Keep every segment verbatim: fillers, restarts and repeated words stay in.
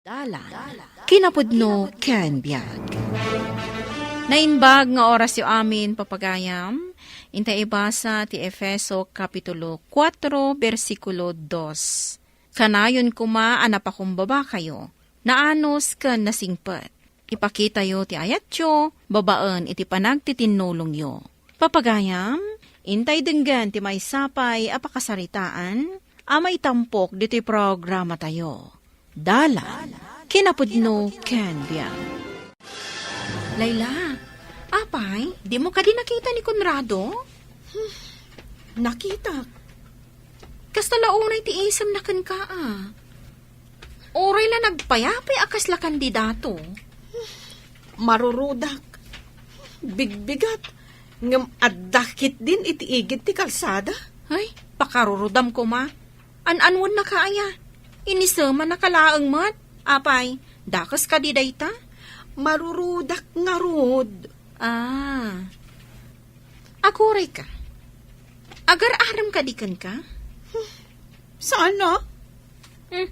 Dalan, kinapudno ken biag. Naimbag nga orasyo amin, papagayam. Inta ibasa ti Efeso Kapitulo kuatro, bersikulo dos. Kanayon koma a napakumbabakayo, naanus ken nasingpet. Ipakitayo ti ayatyo babaen iti panagtitinnulongyo. Papagayam, intay denggen ti maysa pay a pakasaritaan a maitampok ditoy programatayo. Dalan, kinapudno ken biag. Layla, apay, dimo kadi nakita ni Conrado? Hmm, nakitak. Kasta la unay ti isemna kenka, a. Uray la nagpayapay a kasla kandidato. Marurudak. Bigbigat. Ngem adda ketdin iti igid ti kalsada. Ay, pakarurudam koma. An-anwennaka aya? Inisemannaka laeng met. Apay, dakes kadi dayta? Marurudak ngarud. Ah. Agurayka. Agar-arem kadi kenka? Saan a? Hmm.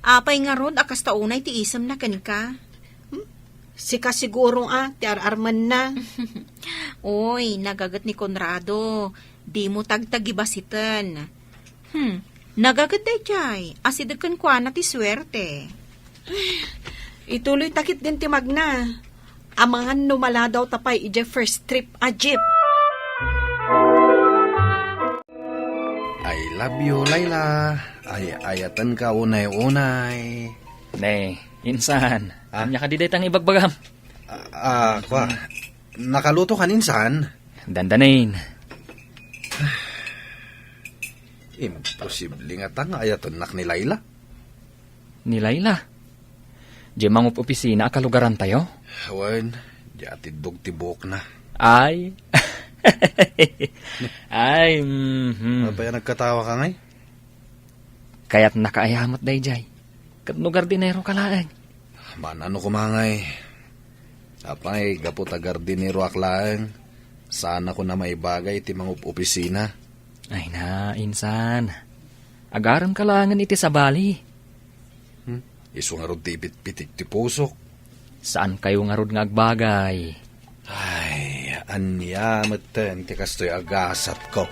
Apay ngarud a kasta unay ti isemna kenka? Hmm? Sika siguro a ti ar-armenna. Uy, nagaget ni Conrado. Dimo tagtagibasiten. Hmm. Nagaget daydiay. Asideg kenkuana ti suerte. Ituloyta ketdin ti magna. Amangan no maladawta pay idiay first trip a jeep. I love you, Layla. Ay-ayatenka unay-unay. Ne, insan. Ah? Ania kadi dayta nga ibagbagam? Ah, ah, kwa. Nakaluto kan insan? Dandanin. Imposible ngata nga ayatennak ni Layla. Ni Layla? Diay mangup-opisina a kalugarantayo? Wen, diay atiddog ti buokna. Ay. Ay, mhm. Apay a nagkatawaka ngay? Kayatnaka aya met daydiay. Ket no gardineroka laeng? Maan-ano koma ngay. Apay, gapu ta gardineroak laeng, saanakon a maibagay ti mangup-opisina. Ay na, insan. Agaremka laengen iti sabali. Hmm? Isu ngarud ti ipitpitik ti pusok. Saankayo ngarud nga agbagay. Ay, ania metten ti kastoy a gasatko.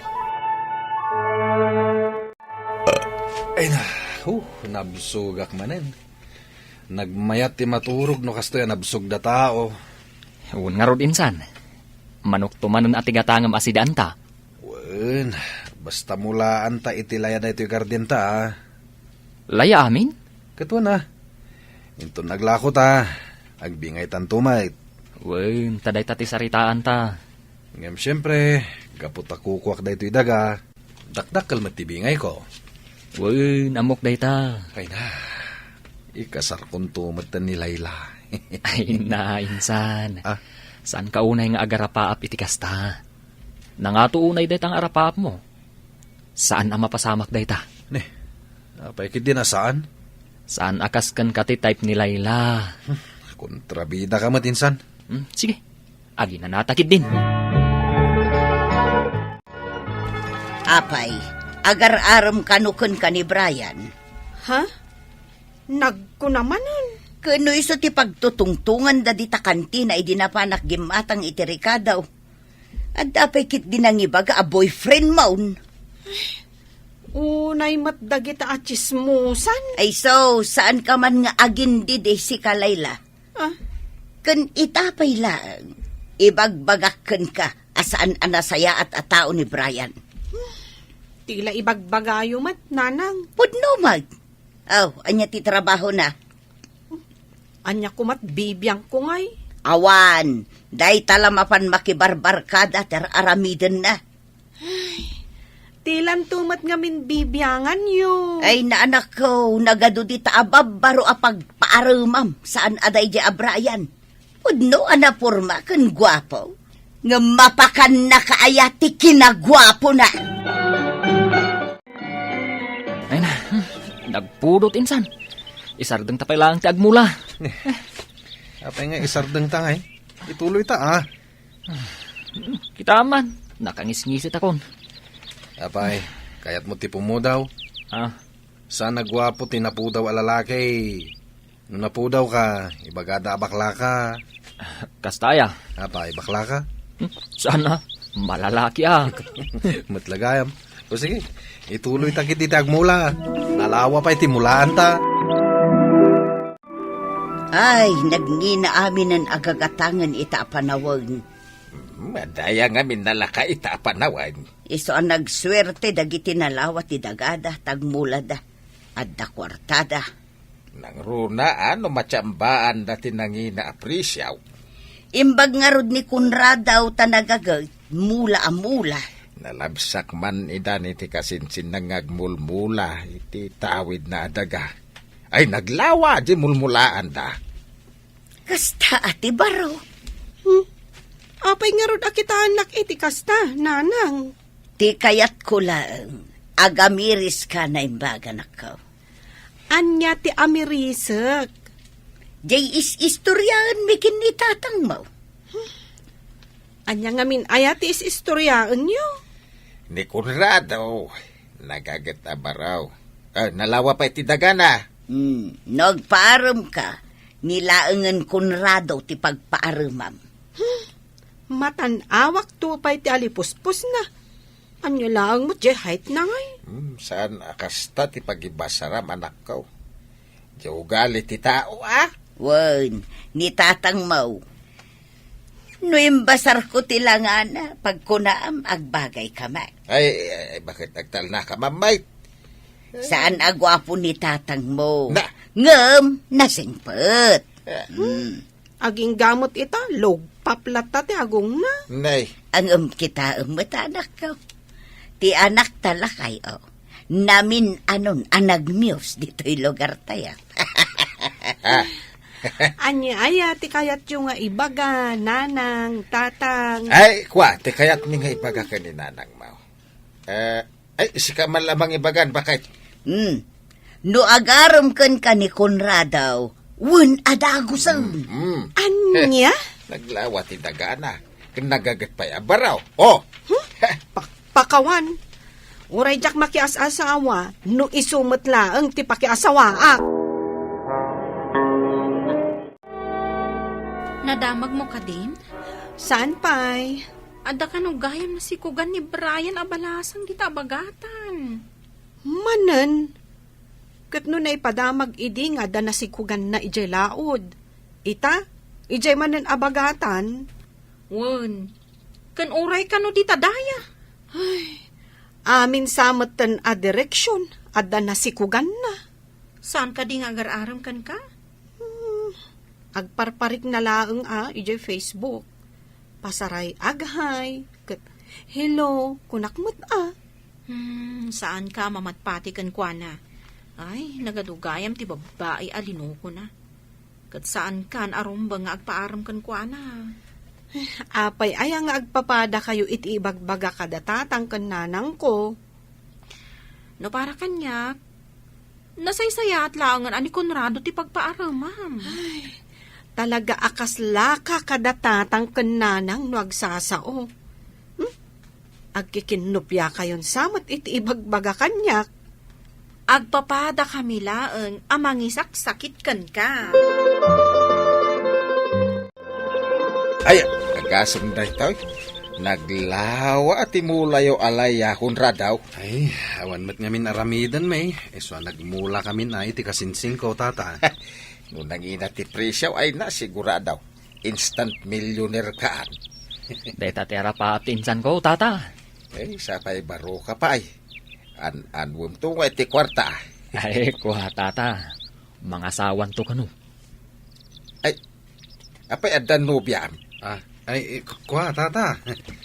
Ay na, huh, nabsogak manen. Nagmayat ti maturog no kastoy a nabsog da tao. Wen ngarud, insan. Manokto manen a ti gatangem a sidaanta. Wen, basta mulaanta iti laya daytoy gardenta, a. Laya amin? Ket wen, a. Inton naglako ta, agbingaytanto met. Wen, ta dayta ti saritaanta. Ngem siempre, gapu ta kukuak daytoy daga, dakdakkel met ti bingayko. Wen, ammok dayta. Ay na, ikasarkonto met ni Layla. Ay na, insan. Ah? Saanka unay nga agarapaap iti kasta. Nangato unay dayta nga arapaapmo. Saan a mapasamak dayta. Ne, apay ketdi a saan? Saan a kas kenka ti type ni Layla. Hmm, kontrabidaka met, insan. Hmm, sige. Aginanata ketdin. Apay, agar-arem kano kenka ni Brian? Ha? Nagkuna manen? Ken no isu ti pagtutungtonganda dita kantina idi napanak gimmatang iti rekado. Adda pay ketdi nangibaga a boyfriend mon. Unay met dagita a tsismosan. Ay so, saanka man nga agindidi, sika, Layla? Ah? Ken ita pay laeng, ibagbagak kenka a saan a nasayaat a tao ni Brian. Ti la ibagbagayo met, nanang. Pudno met. Aw, ania ti trabahona? Ania koma't bibiangko ngay? Awan, dayta la mapan makibarbarkada ti ar-aramidenna. Ay, ti lanto met ngamin bibianganyo. Ay, naanakko, nagadu dita a babbaro a pagpaaremam, saan a daydi a Brian. Pudno a naporma ken guapo. Ngem mapakannaka aya ti kinaguapona? Ay na, hmm, nagpudot insan. Isardeng ta pay laeng ti agmula. Apay nga isardeng ta ngay? Ituloy ta, a. Kita man, nakangisngisit akon. Apay, kayatmo ti pumudaw? Ah. Saan a guapo ti napudaw a lalaki. No napudawka, ibagada a baklaka. Kasta aya? Apay, baklaka? Hmm, saan a? Malalaki a. Met la gayam. O sige, ituloy ta ketdi ti agmula. Nalawa pay ti mulaanta. Ay, nagngina aminen a gagatangen ita a panawen. Hmm, adda aya ngamin nalaka ita a panawen? Isu a nagsuerte dagiti nalawa ti dagada, ta agmulada. Adda kuartada. Nangruna a no matiambaanda ti nangina a prisiaw. Imbag ngarud ni Conrado ta nagaget, mula a mula. Nalabsak man idan iti kasinsinna nga agmulmula iti tawidna a daga. Ay, naglawa di mulmulaanda. Kasta a ti baro. Hmm? Apay ngarud a kitaennak iti kasta, nanang? Ti kayatko laeng, agamiriska naimbag, anakko. Ania ti amirisek? Jay is-istoriaenmi ken ni tatangmo. Ania ngamin aya ti is-istoriaenyo? Ni Conrado, nagaget a baro. Ah, nalawa pay ti dagana. Hmm, no agpaaremka, ni laengen Conrado ti pagpaaremam. Matan-awak to pay ti alipuspusna. Ania laeng met jay height na ngay? Hmm, saan a kasta ti pagibasaram, anakko? Jay ugali ti tao, a? Wen, ni tatangmo. No imbasarko ti langana, pagkunaam, agbagayka met. Ay, ay, bakit agtalnaka, Ma'am Mike? Saan a guapo ni tatangmo. Na- Ngem, nasingpet. Eh. Hmm. Agingga met ita, lugpap latta ti agongna. Nay. Ngem kitaem met, anakko. Ti anakta lakay, o. Namin-anon a nagmius ditoy lugartayo. Ah. Ania aya ti kayatyo nga ibaga, nanang, tatang? Ay, kua, ti kayatmi nga ibaga ken ni nanangmo. Eh, ay, sika man la mangibagan, bakit? Hmm. No agarem kenka ni Conrado, wen a dagusen. Mm. Ania? Eh, naglawa ti dagana. Ken nagaget pay a baro. Oh! Hmm? Pak-, pakawan. Uray diak makias-asawa, no isu met laeng ti pakiasawaak. Nadamagmo kadin? Saan pay? Adda kano gayam nasikugan ni Brian a balasang dita a bagatan. Manen? Ket no naipadamag idi nga adda nasikuganna idiay laud. Ita, idiay manen a bagatan? Wen, ken uray kano dita daya? Ay, amin sa metten a direksion adda nasikuganna. Saan kadi nga agar-arem kenka? Hmm, agparparikna laeng a idiay Facebook. Pasaray aghay, ket hello, kunak met a. Hmm, saanka a mamatpati kenkuana. Ay, nagadugayam ti babbai a linokona. Ket saankan a rumbeng nga agpaarem kenkuana. Eh, apay aya nga agpapadakayo iti ibagbaga kada tatang ken nanangko? No para kaniak, nasaysayaat laengen a ni Conrado ti pagpaaremam. Ay, talaga a kaslaka kada tatang ken nanang no agsasao. Hmm? Agkikinnupiakayon sa met iti ibagbaga kaniak. Agpapadakami laeng a mangisaksakit kenka. Ay, agasem daytoy. Naglawa ti mulayo a layakon, Conrado. Ay, awan met ngamin aramiden, may. Isu a nagmula kamin a iti kasinsingko, tata. No nangina ti presyo, ay na, sigurado. Instant millionaire kaan. Dayta ti arapaap ti insanko, tata. Eh, sapay baro ka pay. An-, anuem to nga iti kuarta. Ay, kua, tata. Mangasawan to kano. Ay, apay adda nobiam? Ah, ay, eh, ku-, kua, tata.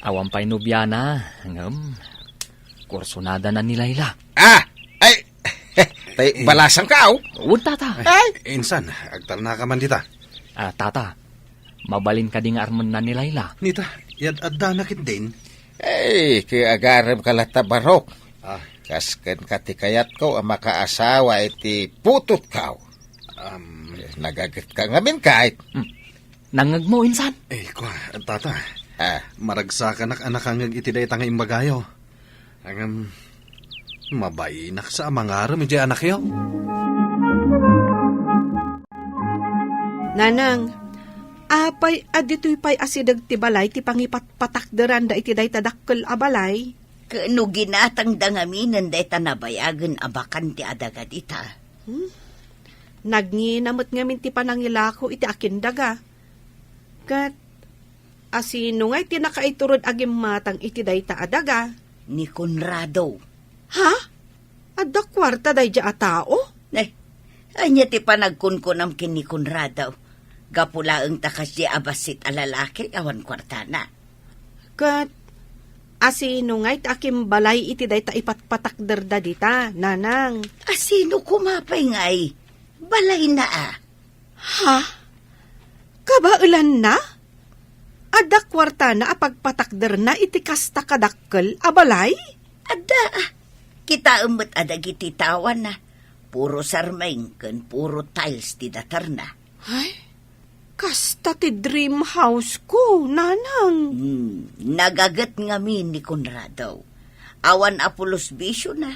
Awan pay nobiana, ngem kursunada na ni Laila. Ah! Ay! Tay, eh, balasang ka, oh. Wen, tata. Ay, ay, insan, agtalna ka man dita. Ah, tata, mabalin kadi nga armenna ni Laila? Nita, yad-adda na ketdin. Ay, ket agarem ka latta, Barok. Ah. Kas ken ka ti kayatko a makaasawa iti putotko. Um, eh, nagaget ka ngamin, kay. Hmm. Nangngegmo, insan? Eh, kua, tata. Ah. Maragsakanak a nakangngeg iti dayta nga imbagayo. Ngem, mabainak sa a mangarem idiay anakyo. Nanang, apay a ditoy pay asideg ti balay ti pangipatpatakderanda iti dayta dakkel a balay? Ket no ginatangda ngaminen dayta nabayagen a bakante a daga dita. Hmm? Nagngina met ngamin ti panangilako iti akindaga. Ket asino ngay ti nakaiturod a gimmatang iti dayta a daga? Ni Conrado. Ha? Adda kuarta daydiay a tao? Eh, ania ti panagkunkunam ken ni Conrado? Gapu laeng ta kasdiay a bassit a lalaki awan kuartana. Ket asino ngay ti akimbalay iti dayta ipatpatakderda dita, Nanang? Asino koma pay ngay? Balayna a. Ha? Kabaelanna? Adda kuartana a pagpatakderna iti kasta kadakkel a balay? Adda. Kitaem met a dagiti tawana, puro sarmeng ken puro tiles ti daterna. Ay, kasta ti dream house ko, Nanang. Hmm, nagaget ngamin ni Conrado. Awan a pulos bisiona,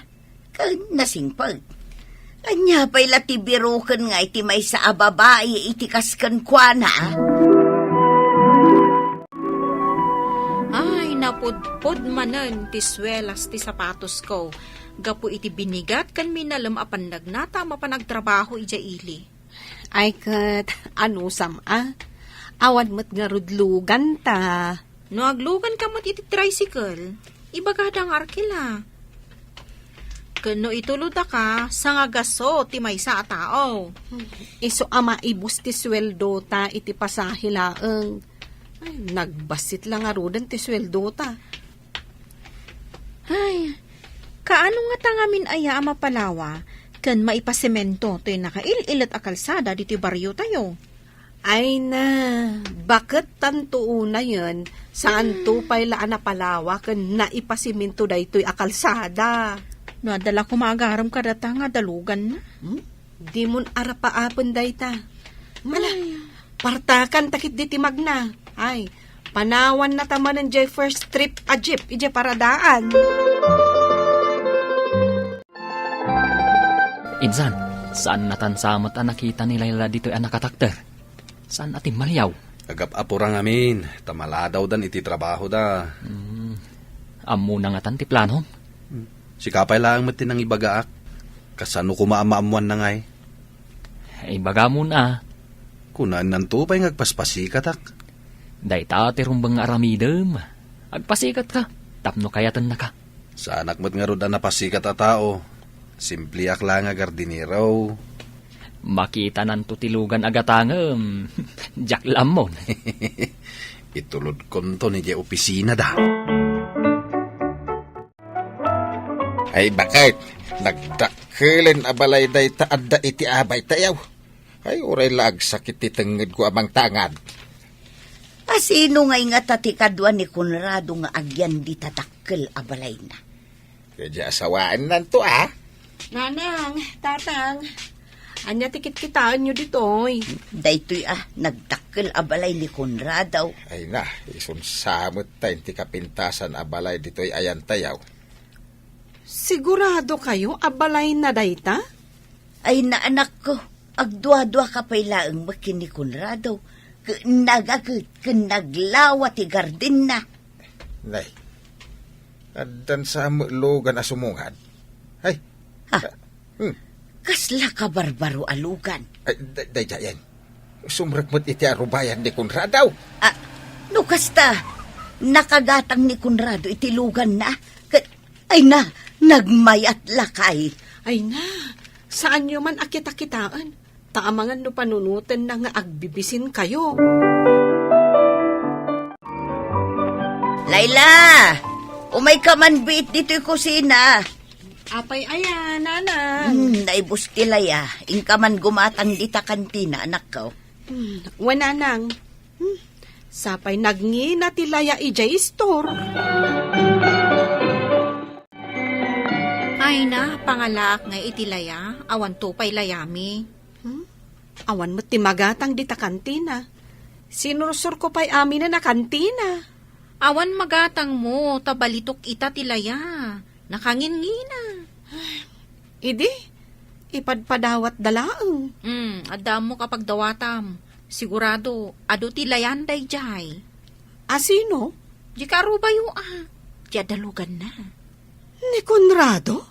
ken nasingpet. Ania pay la ti biroken nga iti maysa a babai iti kas kenkuana, a? Ay, napudpod manen ti suelas ti sapatosko gapu iti binigat ken minalem a pannagnata a mapan agtrabaho idiay ili. Ay ket, anusam a? Awan met ngarud lugan ta. No agluganka met iti tricycle, ibagada nga arkila. Ken no itulodaka, sangagaso ti maysa a tao. Isu a maibus ti sueldo ta iti pasahe laeng. Ay, nagbassit la ngaruden ti sueldo ta. Ay, kaano ngata ngamin aya a mapalawa ken maipasemento toy nakail-ilet a kalsada ditoy bariotayo? Ay na, baket tanto unayen, saanto pay la a napalawa ken naipasemento daytoy a kalsada. No adda la koma agarem kadata nga daluganna. Hmm? Dimon arapaapen dayta. Ala, ay, partakan ta ketdi ti magna. Ay, panawanna ta manen jay first trip a jeep idiay paradaan. Insan, saan natan sa met a nakita ni Laila ditoy a nakatakder? Saan a timmaliaw? Agap-apura ngamin, ta maladawdan iti trabahoda. Hmm. Ammona ngatan ti planom? Hmm. Sika pay laeng met ti nangibagaak. Kasano koma a maammoanna ngay? Ibagamon a. Kunannanto pay nga agpaspasikatak. Dayta ti rumbeng nga aramidem. Agpasikatka, tapno kayatennaka. Saanak met ngarud a napasikat a tao. Simpliak la nga gardinero. Makitananto ti lugan a gatangem. Diak la ammon. Itulodkonto idiay opisinada. Ay, baket, nagdakkelen a balay dayta adda iti abaytayo. Ay, uray la agsakit ti tengngedko a mangtangad. Asino ngay ngata ti kadua ni Conrado nga agyan dita dakkel a balayna? Kadi asawaennanto, a? Nanang, Tatang, ania ti kitkitaenyo ditoy? Daytoy a, nagdakkel a balay ni Conrado. Ay na, isun sa met ta iti kapintasan a balay ditoy ayantayo. Sigurado kayo a balayna dayta? Ay na, anakko, agduadua ka pay laeng met ken ni Conrado, ket nagaget ken naglawa ti gardenna. Nay, addan sa met lugan a sumungad. Ay. Ha? Hmm. Kasla kabarbaro a lugan? Ay, day-, daydiayen. Sumrek met iti arubayan ni Conrado. Ah, no kasta, nakagatang ni Conrado iti luganna. Ket, ay na, nagmayat lakay. Ay na, saanyo man a kitakitaen. Ta amangan no panunotenna nga agbibisin kayo. Laila! Umayka man biit ditoy kusina. Apay aya, Nanang? Hmm, naibus ti Laya. Inka man gumatang dita kantina, anakko. Hmm, wen, Nanang. Hmm, sapay nagngina ti Laya idiay istor. Ay na, pangalaak nga iti Laya, awan to pay layami. Hmm? Awan met ti magatang dita kantina. Sinursurko pay aminen a kantina. Awan magatangmo, ta balitok ita ti Laya. Nakangingina. Idi, ipadpadawatda laeng. Hmm, adda ammok a pagdawatam. Sigurado, adu ti layan daydiay. A sino? Di karubayo a. Di adaluganna. Ni Conrado?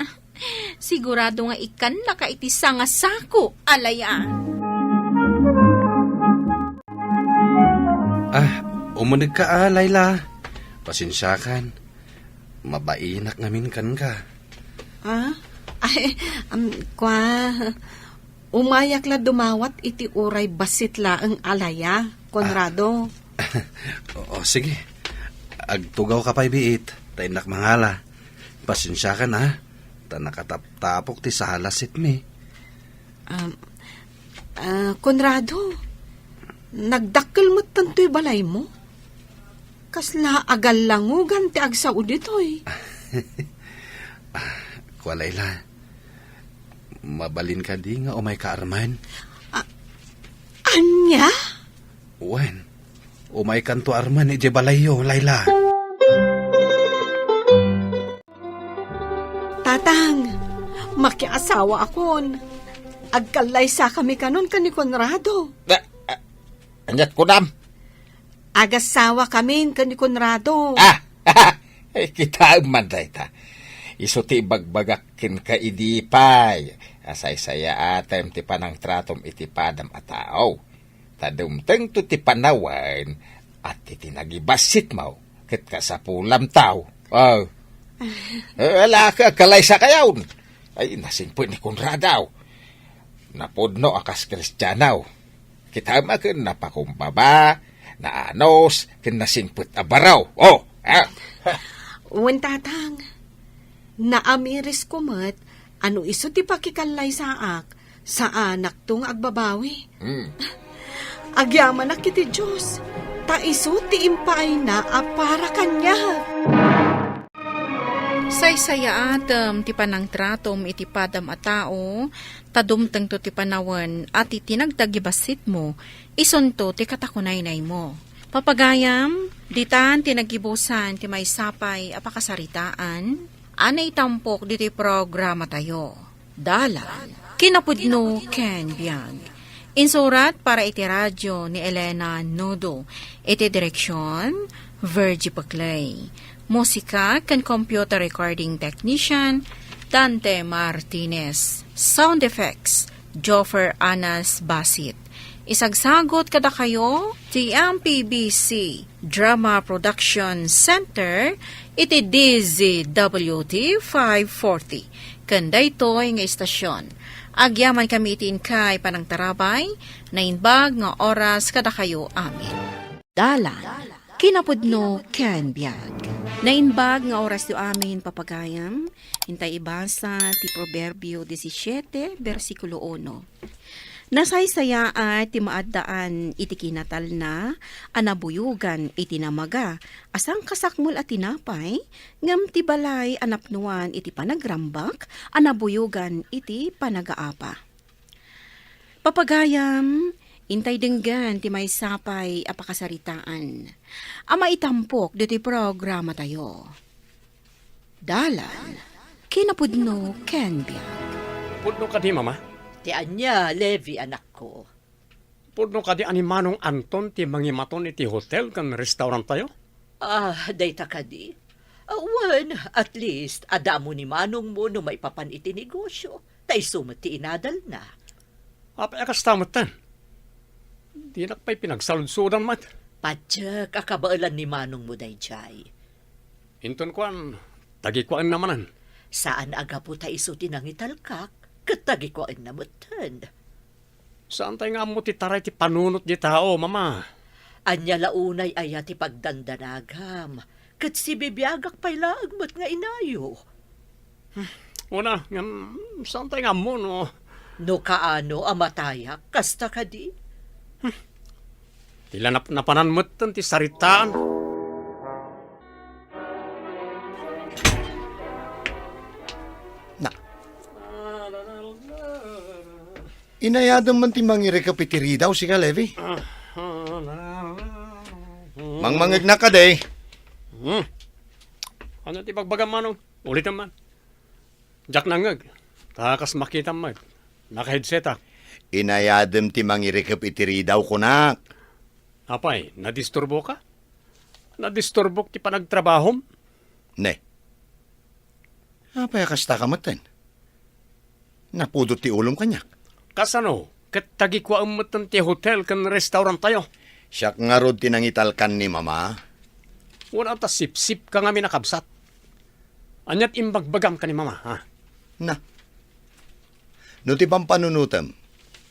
Sigurado nga ikkannaka iti sangasako a layan. Ah, umunegka a, Laila. Pasensiakan. Mabainak ngamin kenka. Ah? Ay, um, kwa, umayak la dumawat iti uray bassit laeng a laya, Conrado. Ah. O, o, sige. Agtugawka pay biit, ta innak mangala. Pasensiakan, a. Ta nakataptapok ti sala sitmi. Um, ah, Conrado, nagdakkel met tantoy balaymo? Kasla agallangugan ti agsao ditoy. Ah, kua, Laila, mabalin kadi nga umayka armen? Ah, ania? Wen, umaykanto armen idiay balayyo, Laila. Tatang, makiasawaakon. Agkallaysakami kanon ken ni Conrado. Ah, ah, aniat kunam? Agasawa kamin ken ni Conrado. Ah! Ay, kitaem man dayta. Isu ti ibagbagak kenka idi pay a saysayaatem ti panangtratom iti padam a tao. Ta dumtengto ti panawen a ti tinagibassitmo ket kasapulamto. Oh. Eh, ala, ka-, kalaysakayon. Ay, nasingpet ni Conrado. Napudno a kas Kristiano. Kitaem a ken napakumbaba, naanus, ken nasingpet a baro. Oh, ah. Wen, Tatang, naamirisko met a no isu ti pakikallaysakon, saanakto nga agbabawi. Hmm. Agyamanak iti Dios, ta isu ti impaayna a para kaniak. Saysayaatem ti panangtratom iti padam a tao, ta dumtengto ti panawen a ti tinagtagibassitmo, isunto ti katakunaynaymo. Papagayam, ditan ti naggibusan ti maysa pay a pakasaritaan a naitampok ditoy programatayo. Dalan, kinapudno ken biag. Insurat para iti radio ni Elena Nudo. Iti direksyon, Virgie Paclay. Musika ken computer recording technician, Dante Martinez. Sound effects, Joffer Anas Basit. Isagsagot kadakayo ti M P B C Drama Production Center iti D Z W T five forty. Ken daytoy nga istasyon, agyamankami iti inkay panangtarabay, naimbag nga oras kadakayo amin. Dalan, kinapudno ken biag. Naimbag nga orasyo amin, papagayam, intay ibasa ti Proverbio disisiete, bersikulo uno. Nasaysayaat ti maaddaan iti kinatalna a nabuyogan iti namaga a sangkasakmul a tinapay, ngem ti balay a napnuan iti panagrambak a nabuyogan iti panagaapa. Papagayam, intay denggen ti maysa pay a pakasaritaan a maitampok ditoy programatayo. Dalan, kinapudno ken biag. Pudno kadi, Mama? Ti ania, Levi, anakko? Pudno kadi a ni Manong Anton ti mangimaton iti hotel ken restauranttayo? Ah, dayta kadi? Ah, wen, at least, adda ammo ni manongmo no maipapan iti negosyo, ta isu met ti inadalna. Apay a kasta metten? Dinak pay pinagsaludsodan met. Patiek a kabaelan ni manongmo daydiay. Inton kuan, tagikuaenna manen. Saan a gapu ta isu ti nangitalkak, ket tagikuaenna metten. Saantay nga ammo ti taray ti panunot di tao, Mama. Ania la unay aya ti pagdandanagam, ket sibibiagak pay laeng met nga inayo. Una, ngem saantay nga ammo no. No kaano a matayak, kasta kadi? Ti la nap-, napanan metten ti saritaan. Na. Inayadem man ti mangirikep iti ridaw, sika, Levi? Mangmangegnak kadi? Hmm. Ania ti bagbagam, Manong? Ulitem man. Diak nangngeg. Ta kas makitam met, naka-headsetak. Inayadem ti mangirikep iti ridaw, kunak. Apay, nadisturboka? Nadisturbok ti panagtrabahom? Ne. Apay a kasta ka metten? Napudot ti ulom kaniak. Kasano? Ket tagikuaem metten ti hotel ken restauranttayo? Siak ngarud ti nangitalkan ni Mama. Wen, ta sipsipka ngamin a kabsat. Ania ti imbagbagam ken ni Mama, ha? Na. No ti pampanunotem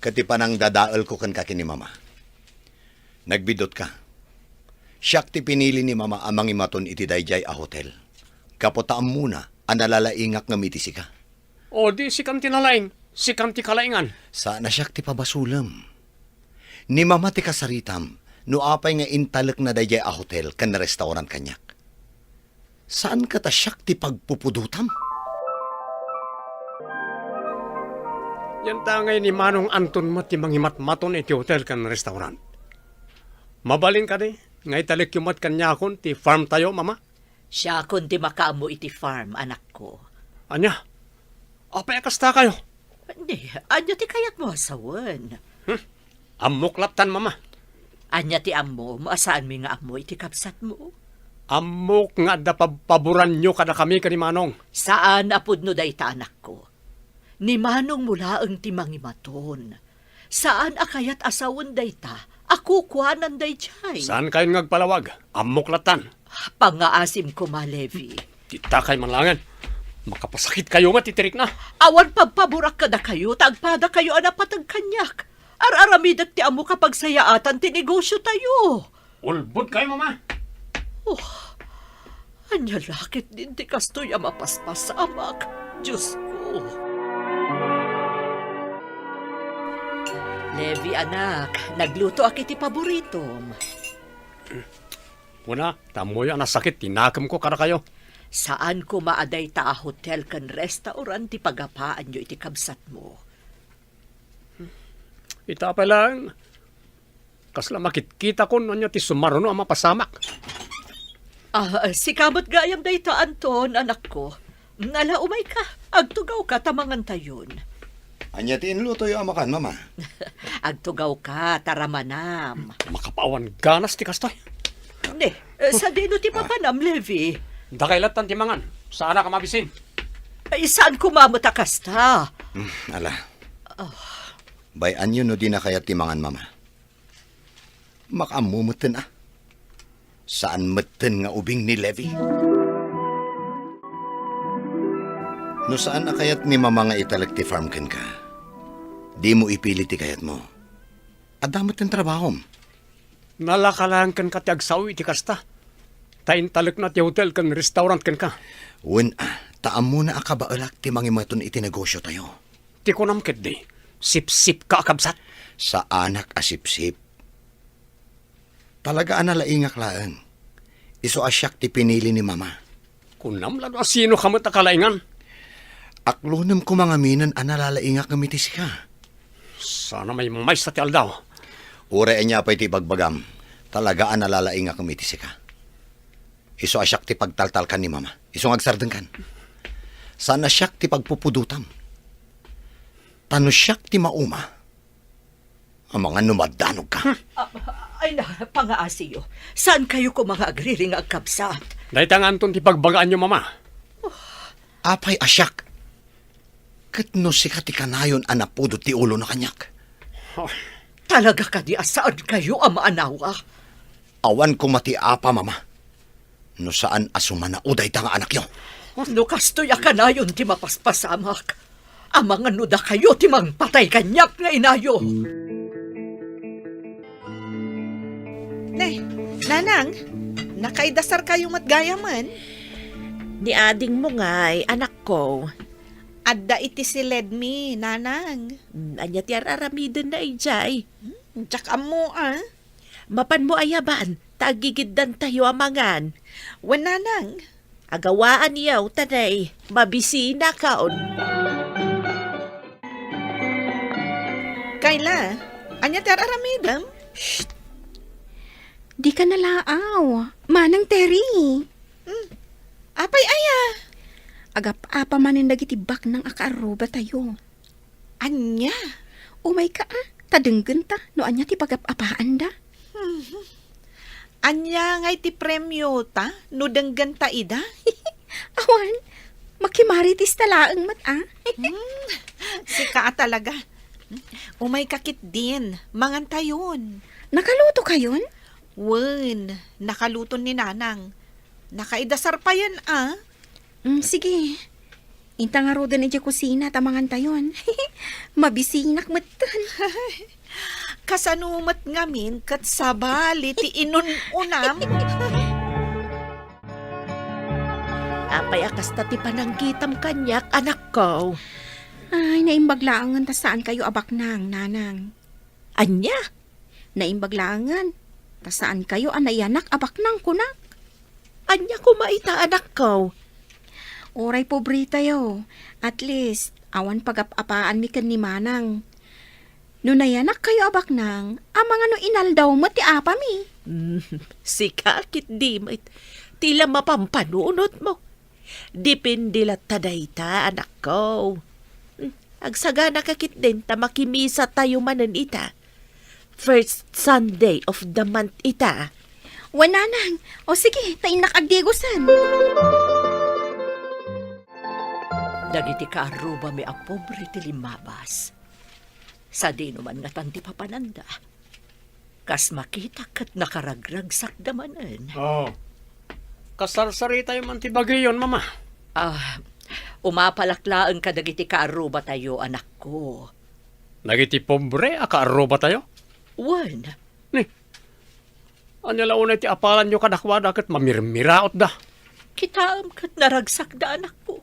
ket ti panangdadaelko kenka ken ni Mama, nagbidutka. Siak ti pinili ni Mama a mangimaton iti daydiay a hotel. Gapu ta ammona a nalalaingak ngem iti sika. O di sikan ti nalaing, sikan ti kalaingan. Saan a siak ti pabasolem. Ni Mama ti kasaritam no apay nga intalekna daydiay a hotel ken restaurant kaniak. Saan ket a siak ti pagpupudotam? Yan ta ngay ni Manong Anton met ti mangimatmaton iti hotel ken restaurant. Mabalin kadi nga italekyo met kaniakon ti farm tayo, Mama? Siakon ti makaammo iti farm, anakko. Ania? Apay a kasta kayo? Ni, ania ti kayatmo a sawen? Hmm? Ammok lattan, Mama. Ania ti ammom a saanmi nga ammo iti kabsatmo? Ammok nga adda pabpaboranyo kadakami ken ni Manong. Saan a pudno dayta, anakko. Ni Manongmo laeng ti mangimaton. Saan a kayat a sawen dayta a kukuanan daydiay. Saan kayon nga agpalawag? Ammok lattan. Pangngaasim koma, Levi. Ditakay man laengen. Makapasakit kayo met iti rikna. Awan pabpaborak kadakayo ta agpadakayo a napateg kaniak. Ar-aramidek ti ammok a pagsayaatan ti negosio tayo. Ulbod kayo, Mama. Oh, ania la ketdin ti kastoy a mapaspasamak, Diosko? Levi, anak, naglutoak iti paboritom. Kuna, ta ammoyo a nasakit ti nakemko kadakayo. Saan koma a dayta a hotel ken restaurant ti pagapaanyo iti kabsatmo. Ita pay laeng, kasla makitkitakon ania ti sumaruno a mapasamak. Ah, sika met gayam dayta, Anton, anakko. Ala, umayka, agtugawka ta mangantayon. Ania ti inlutoyo a makan, Mama? Agtugawka ta ramanam. Makapawan ganas ti kastoy. Ne, eh, sadino ti Ah. papanam, Levi? Dakay lattan ti mangan. Saanak a mabisin. Ay, saan koma met a kasta? Hmm, ala. Ah. Bay-anyo no dina kayat ti mangan, Mama. Makaammo metten a. Saan metten nga ubing ni Levi. No saan a kayat ni Mama nga italek ti farm kenka, dimo ipili ti kayatmo. Adda metten trabahom. Nalaka laeng kenka ti agsao iti kasta. Ta intalekna ti hotel ken restaurant kenka. Wen a, ta ammona a kabaelak ti mangimaton iti negosio tayo. Ti kunam ketdi, sipsipka a kabsat. Saanak a sipsip. Talaga a nalaingak laeng. Isu a siak ti pinili ni Mama. Kunam la no asinoka met a kalaingan. Aklonem koma ngaminen a nalalaingak ngem iti sika. Sana maymaysa ti aldaw. Uray ania pay ti ibagbagam, talaga a nalalaingak ngem iti sika. Isu a siak ti pagtaltalkan ni Mama. Isu nga agsardengkan. Saan a siak ti pagpupudotam. Ta no siak ti mauma, amangan no maddanogka. Ah, ay na, pangaasiyo. Saan kayo koma nga agriring nga agkabsat? Dayta nga Anton ti pagbagaanyo, Mama. Apay a siak? Ket no sika ti kanayon a napudot ti ulona kaniak? Oh. Talaga kadi a saan kayo a maanawa? Awan koma ti apa, Mama. No saan a sumanao dayta nga anakyo. No kastoy a kanayon ti mapaspasamak, amangan no dakayo ti mangpatay kaniak nga inayo. Ne, Nanang, nakaidasar kayo met gayamen? Ni adingmo ngay, anakko. Adda iti siledmi, Nanang. Hmm, ania ti ar-aramidenna idiay? Hmm, diak ammo, a. Mapanmo ayaban, ta agigiddantayo a mangan. Wen, Nanang. Agawaanyo, ta nay, mabisinakon. Kayla, ania ti ar-aramidem? Shh! Dika nalaaw, Manang Terry. Hmm. Apay aya? Agap-apa manen dagiti baknang a kaarrubatayo. Ania? Umayka, a, ta denggenta no ania ti pagap-apaanda. Ania ngay ti premiota no denggenta ida? Awan, makimarites ta laeng met, a. Hmm, sika a talaga. Umayka ketdin, mangantayon. Nakalutokayon? Wen, nakaluton ni Nanang. Nakaidasar payen, a. Mm, sige. Inta ngaruden idiay kusina ta mangantayon. Mabisinak metten. Kasano met ngamin ket sabali ti inun-unam? Apay a kasta ti panangkitam kaniak, anakko? Ay, naimbag laengen ta saankayo a baknang, Nanang. Ania? Naimbag laengen ta saankayo a nayanak a baknang, kunak. Ania koma ita, anakko? Uray pobretayo, at least, awan pagap-apaanmi ken ni Manang. No nayanakkayo a baknang, amangan no inaldaw met ti apami. Mm, sika ketdi met ti la mapampanunotmo. Depende latta dayta, anakko. Mm, agsaganaka ketdin ta makimisatayo manen ita. First Sunday of the month ita. Wen, Nanang. O sige, ta innak agdigosen. Dagiti kaarrubami a pobre ti limmabas, sadino man ngatan ti papananda. Kas makita ket nakaragragsakda manen. Oh. Kasarsaritay man ti bagiyon, Mama. Ah, umapalak laeng kadagiti kaarrubatayo, anakko. Dagiti pobre a kaarrubatayo? Wen. Ni, ania la unay ti apalanyo kadakuada ket mamirmirautda? Kitaem ket naragsakda, anakko.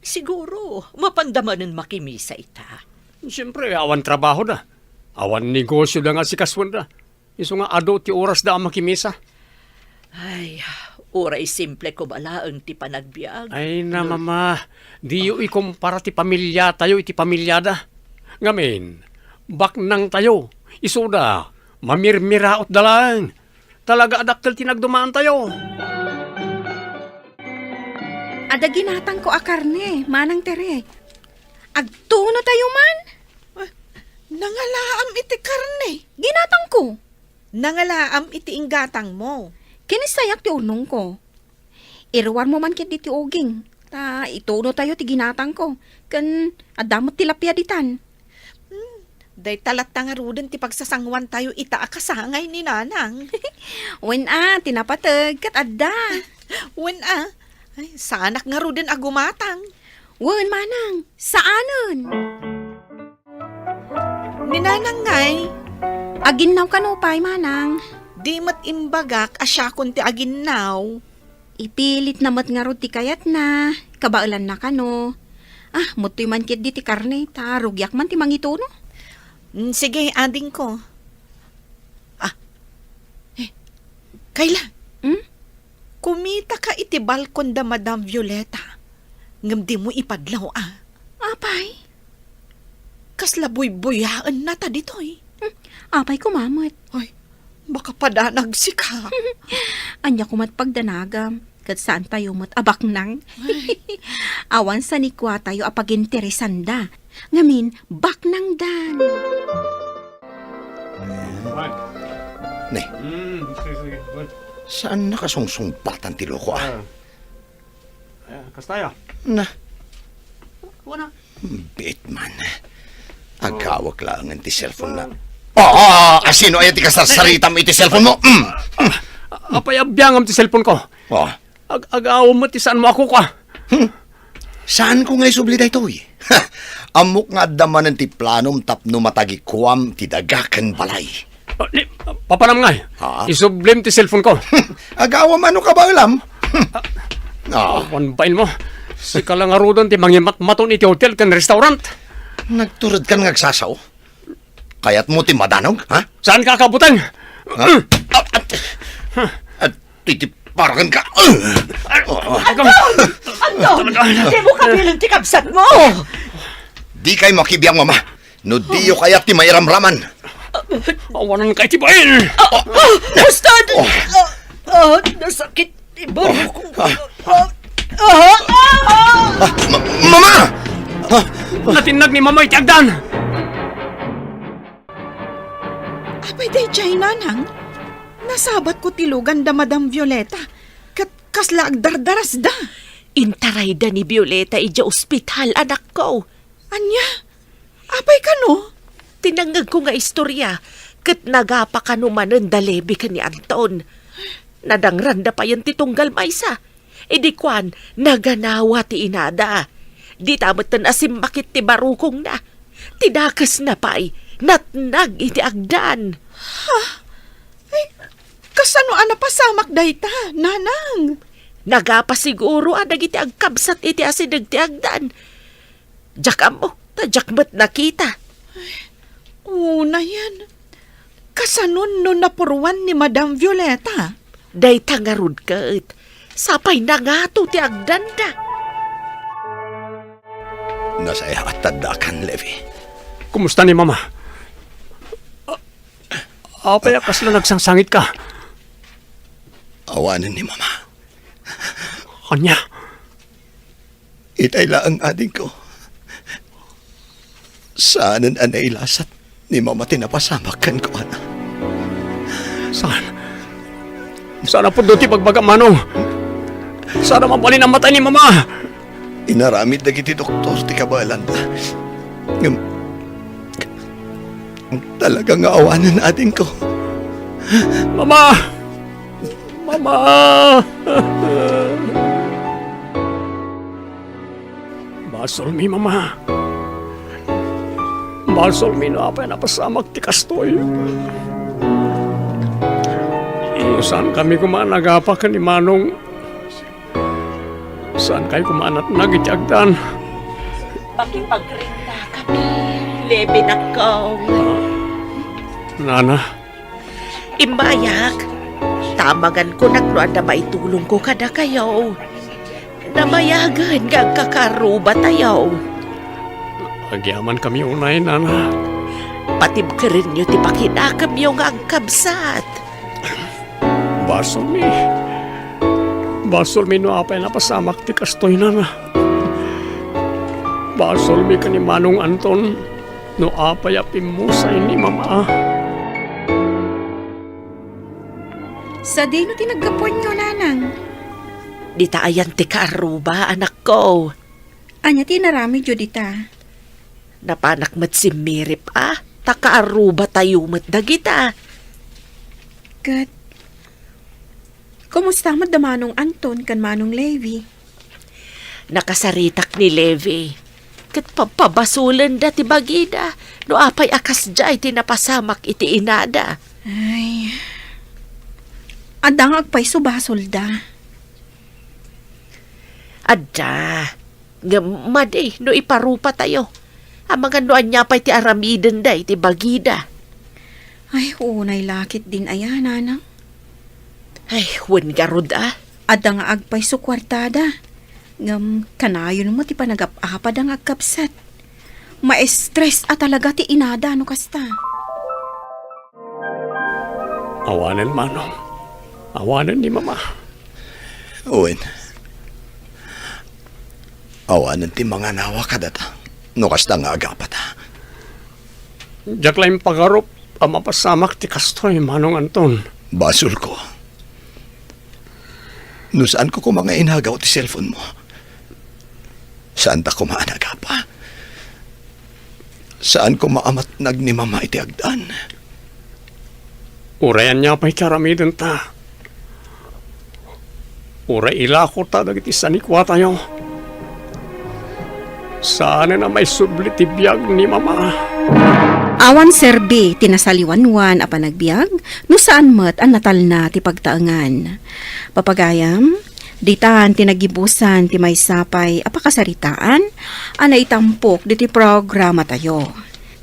Siguro, mapanda manen makimisa ita. Siempre, awan trabahoda. Awan negosioda nga asikasuenda. Isu nga adu ti orasda a makimisa. Ay, uray simple koma laeng ti panagbiag. Ay na, Mama, diyo ikumpara ti pamiliatayo iti pamiliada. Ngamin, baknangtayo, isuda, mamirmirautda laeng. Talaga a dakkel ti nagdumaantayo. Adda ginatangko a karne, Manang Tere. Agtunotayo man. Ah, nangalaam iti karne. Ginatangko. Nangalaam iti inggatangmo. Kinisayak ti urnongko. Iruarmo man ketdi ti uging, ta itunotayo ti ginatangko. Ken adda met ti lapia ditan. Hmm, dayta latta ngaruden ti pagsasanguantayo ita a kasangay ni Nanang. Wen a, ti napateg ket adda. Wen a, ay, saanak ngaruden a gumatang. Wen, Manang, saanen. Ni Nanang ngay? Aginnaw kano pay, Manang? Di met imbagak a siakon ti aginnaw. Ipilitna met ngarud ti kayatna, kabaelanna kano. Ah, muttoy man ketdi ti karne, ta rugiak man ti mangituno. Mm, sige, adingko. Ah, eh, Kayla. Hmm? Kumitaka iti balkon da Madam Violeta. Ngem dimo ipadlaw, a. Apay? Kasla buybuyaenna ta ditoy. Hmm, apay koma met? Ay, baka padanag sika. Ania komat pagdanagam, ket saantayo met a baknang. Ay. Awan sanikuatayo a paginteresanda. Ngamin, baknangdan. Wan. Ne. Mm, sige, sige, wan. Saan nakasungsungbatan ti loko, a? Ah. Ah, kasta ya. Na. Wana. Bitman. Agawak laengen ti cellphone na. Ah. Oh, oh, oh, asino aya ti kasarsaritam iti cellphone mo? Mm. Ah, apay a biangam ti cellphone ko? Oh. Ag-, agaw met ti saanmo a kukua. Hmm. Saanko nga isubli daytoy? Ammok nga adda manen ti planom tapno matagikuam ti daga ken balay. Ah, ni, papanam ngay? Ha? Isublim ti cellphone ko. Agawam, ano ka ba, alam? Ah. Awan bain mo. Sika la ngaruden ti mangimatmaton iti hotel ken restaurant. Nagturedkan nga agsasao. Kayatmo ti madanog, ha? Saanka a kabuteng? Ha? At, at, at iti parakan ka. Anton! Anton! Dimo kabilen ti kabsatmo! Dikay makibiang, Mama. No diyo kayat ti mairamraman. Awanan kay ti bain! Ah, ah, Ustad! Oh. Ah, ah, nasakit ti barok. Ah. Ah, ah, ah, ah. Ah, ma-, Mama! Ah. Natinnag ni Mama iti agdan! Ay, daydiay, nanang. Nasabatko ti lugan da Madam Violeta. Ket kasla agdardarasda. Intarayda ni Violeta idiay ospital, anakko. Ania? Apay kano? Tinangngegko nga istorya, ket nagapa kano manen da Levi ken ni Anton. Nadangranda payen ti tunggal maysa. Idi kuan, naganawa ti inada. Dita metten a simmakit ti barukongna. Ti dakesna pay, natnag iti agdan. Ha? Ay, kasano a napasamak dayta, nanang? Nagapa siguro a dagiti agkabsat iti asideg ti agdan. Diak ammo, ta diak met nakita. Unayen, kasanon no napuruan ni Madam Violeta? Dayta ngarud ket, sapay nangato ti agdanda. Nasayaat ta addakan, Levi. Kumusta ni Mama? A-, apay a kasla nagsangsangitka? Awanen ni Mama. Ania? Itay laeng adingko. Saanen a nailasat ni Mama ti napasamak kenkuana. Saan? Saan a pudno ti ibagbagam, Manong? Saan a mabalin a matay ni Mama? Inaramid dagiti doktor ti kabaelanda. Ngem, talaga nga awanen adingko. Mama! Mama! Basolmi, Mama. Basolmi no apay a napasamak ti kastoy. No saankami koma a nagapa ken ni Manong, saankami koma a natnag iti agdan. Makipagrindakami, Levi, nakkaw. Nana. Immayak, ta amangan kunak no adda maitulongko kadakayo. Nabayagen nga agkakaarrubatayo. Agyamankami unay, Nana. Patibkerenyo ti pakinakemyo nga agkabsat. Basolmi. Basolmi no apay a napasamak ti kastoy, Nana. Basolmi ken ni Manong Anton no apay a pimmusay ni Mama. Sadino ti naggapuanyo, Nanang? Dita ayan ti kaarruba, anakko. Ania ti inaramidyo dita? Napanak met simmirip a, ta kaarrubatayo met dagita. Ket, kumusta met da Manong Anton ken Manong Levi? Nakasaritak ni Levi, ket papabasolenda ti bagida no apay a kasdiay ti napasamak iti inada. Ay, adda nga agpayso basolda. Adda, ngem madi no iparupatayo. Amangan no ania pay ti aramidenda iti bagida. Ay, unay lakit din aya, Nanang. Ay, wen ngarud a. Adda nga agpayso kuartada. Ngem kanayon met ti panagap-apada nga agkabsat. Maestres a talaga ti inada no kasta. Awanen, Manong. Awanen ni Mama. Wen, awanen ti manganawa kadata no kasta nga agapata. Diak la impagarup a mapasamak ti kastoy, Manong Anton. Basolko. No saanko koma nga inagaw ti cellphone mo, saanta koma a nagapa. Saan koma a matnag ni Mama iti agdan. Uray ania pay ti aramidenta. Uray ilakota dagiti sanikuatayo. Saanen a maisubli ti biag ni Mama. Awan serbi ti nasaliwanwan a panagbiag no saan met a natalna ti pagtaengan. Papagayam, ditan ti nagibusan ti maysa pay a pakasaritaan a naitampok ditoy programatayo.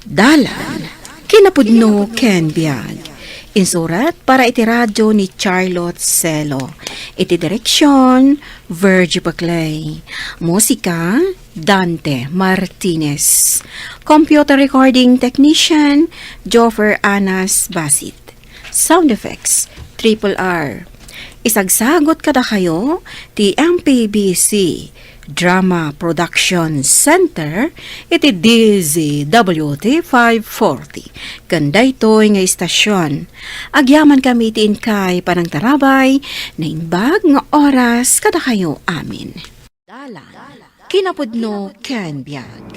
Dalan, kinapudno ken biag. Insurat para iti radio ni Charlotte Celo. Iti direksion, Virgie Paclay. Musika, Dante Martinez. Computer recording technician, Joffer Anas Basit. Sound effects, Triple R. Isagsagot kadakayo ti M P B C Drama Production Center iti D Z W T five forty. Ken daytoy nga istasyon, agyaman kami iti inkay panangtarabay, naimbag nga oras kadakayo amin. Dalan, kinapudno ken biag.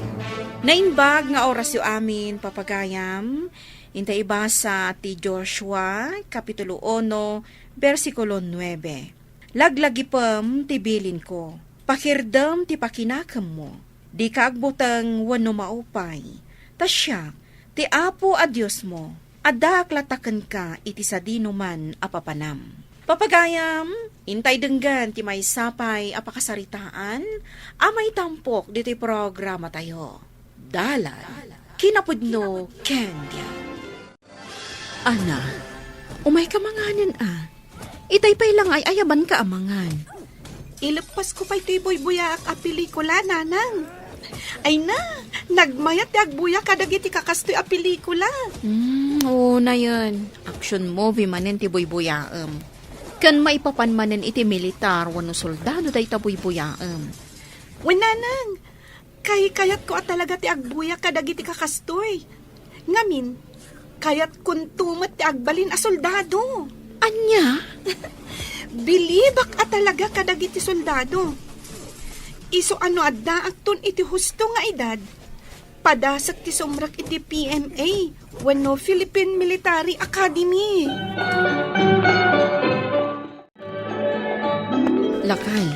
Naimbag nga orasyo amin, papagayam, inta ibasa ti Joshua, Kapitulo uno, bersikulo nuebe. Laglagipem ti bilinko, pakirdem ti pakinakemmo, dika agbuteng wenno maupay, ta siak, ti Apo a Diosmo, addaak latta kenka iti sadinoman a papanam. Papagayam, intay denggen ti maysa pay a pakasaritaan a maitampok ditoy programatayo. Dalan, kinapudno ken biag. Ana, umayka manganen a. Itay pay la nga ay-ayabanka a mangan. Ileppasko pay toy buybuyaak a pelikula, Nanang. Ay na, nagmayat ti agbuya kadagiti kakastoy a pelikula. Hmm, unayen. Action movie manen ti buybuyaem. Ken maipapan manen iti militar wenno soldado dayta buybuyaem. Wen, Nanang, kaykayatko a talaga ti agbuya kadagiti kakastoy. Ngamin, kayatkonto met ti agbalin a soldado. Ania? Bilibak a talaga kadagiti soldado. Isu a no addaakton iti husto nga edad, padasek ti sumrek iti P M A wenno Philippine Military Academy. Lakay,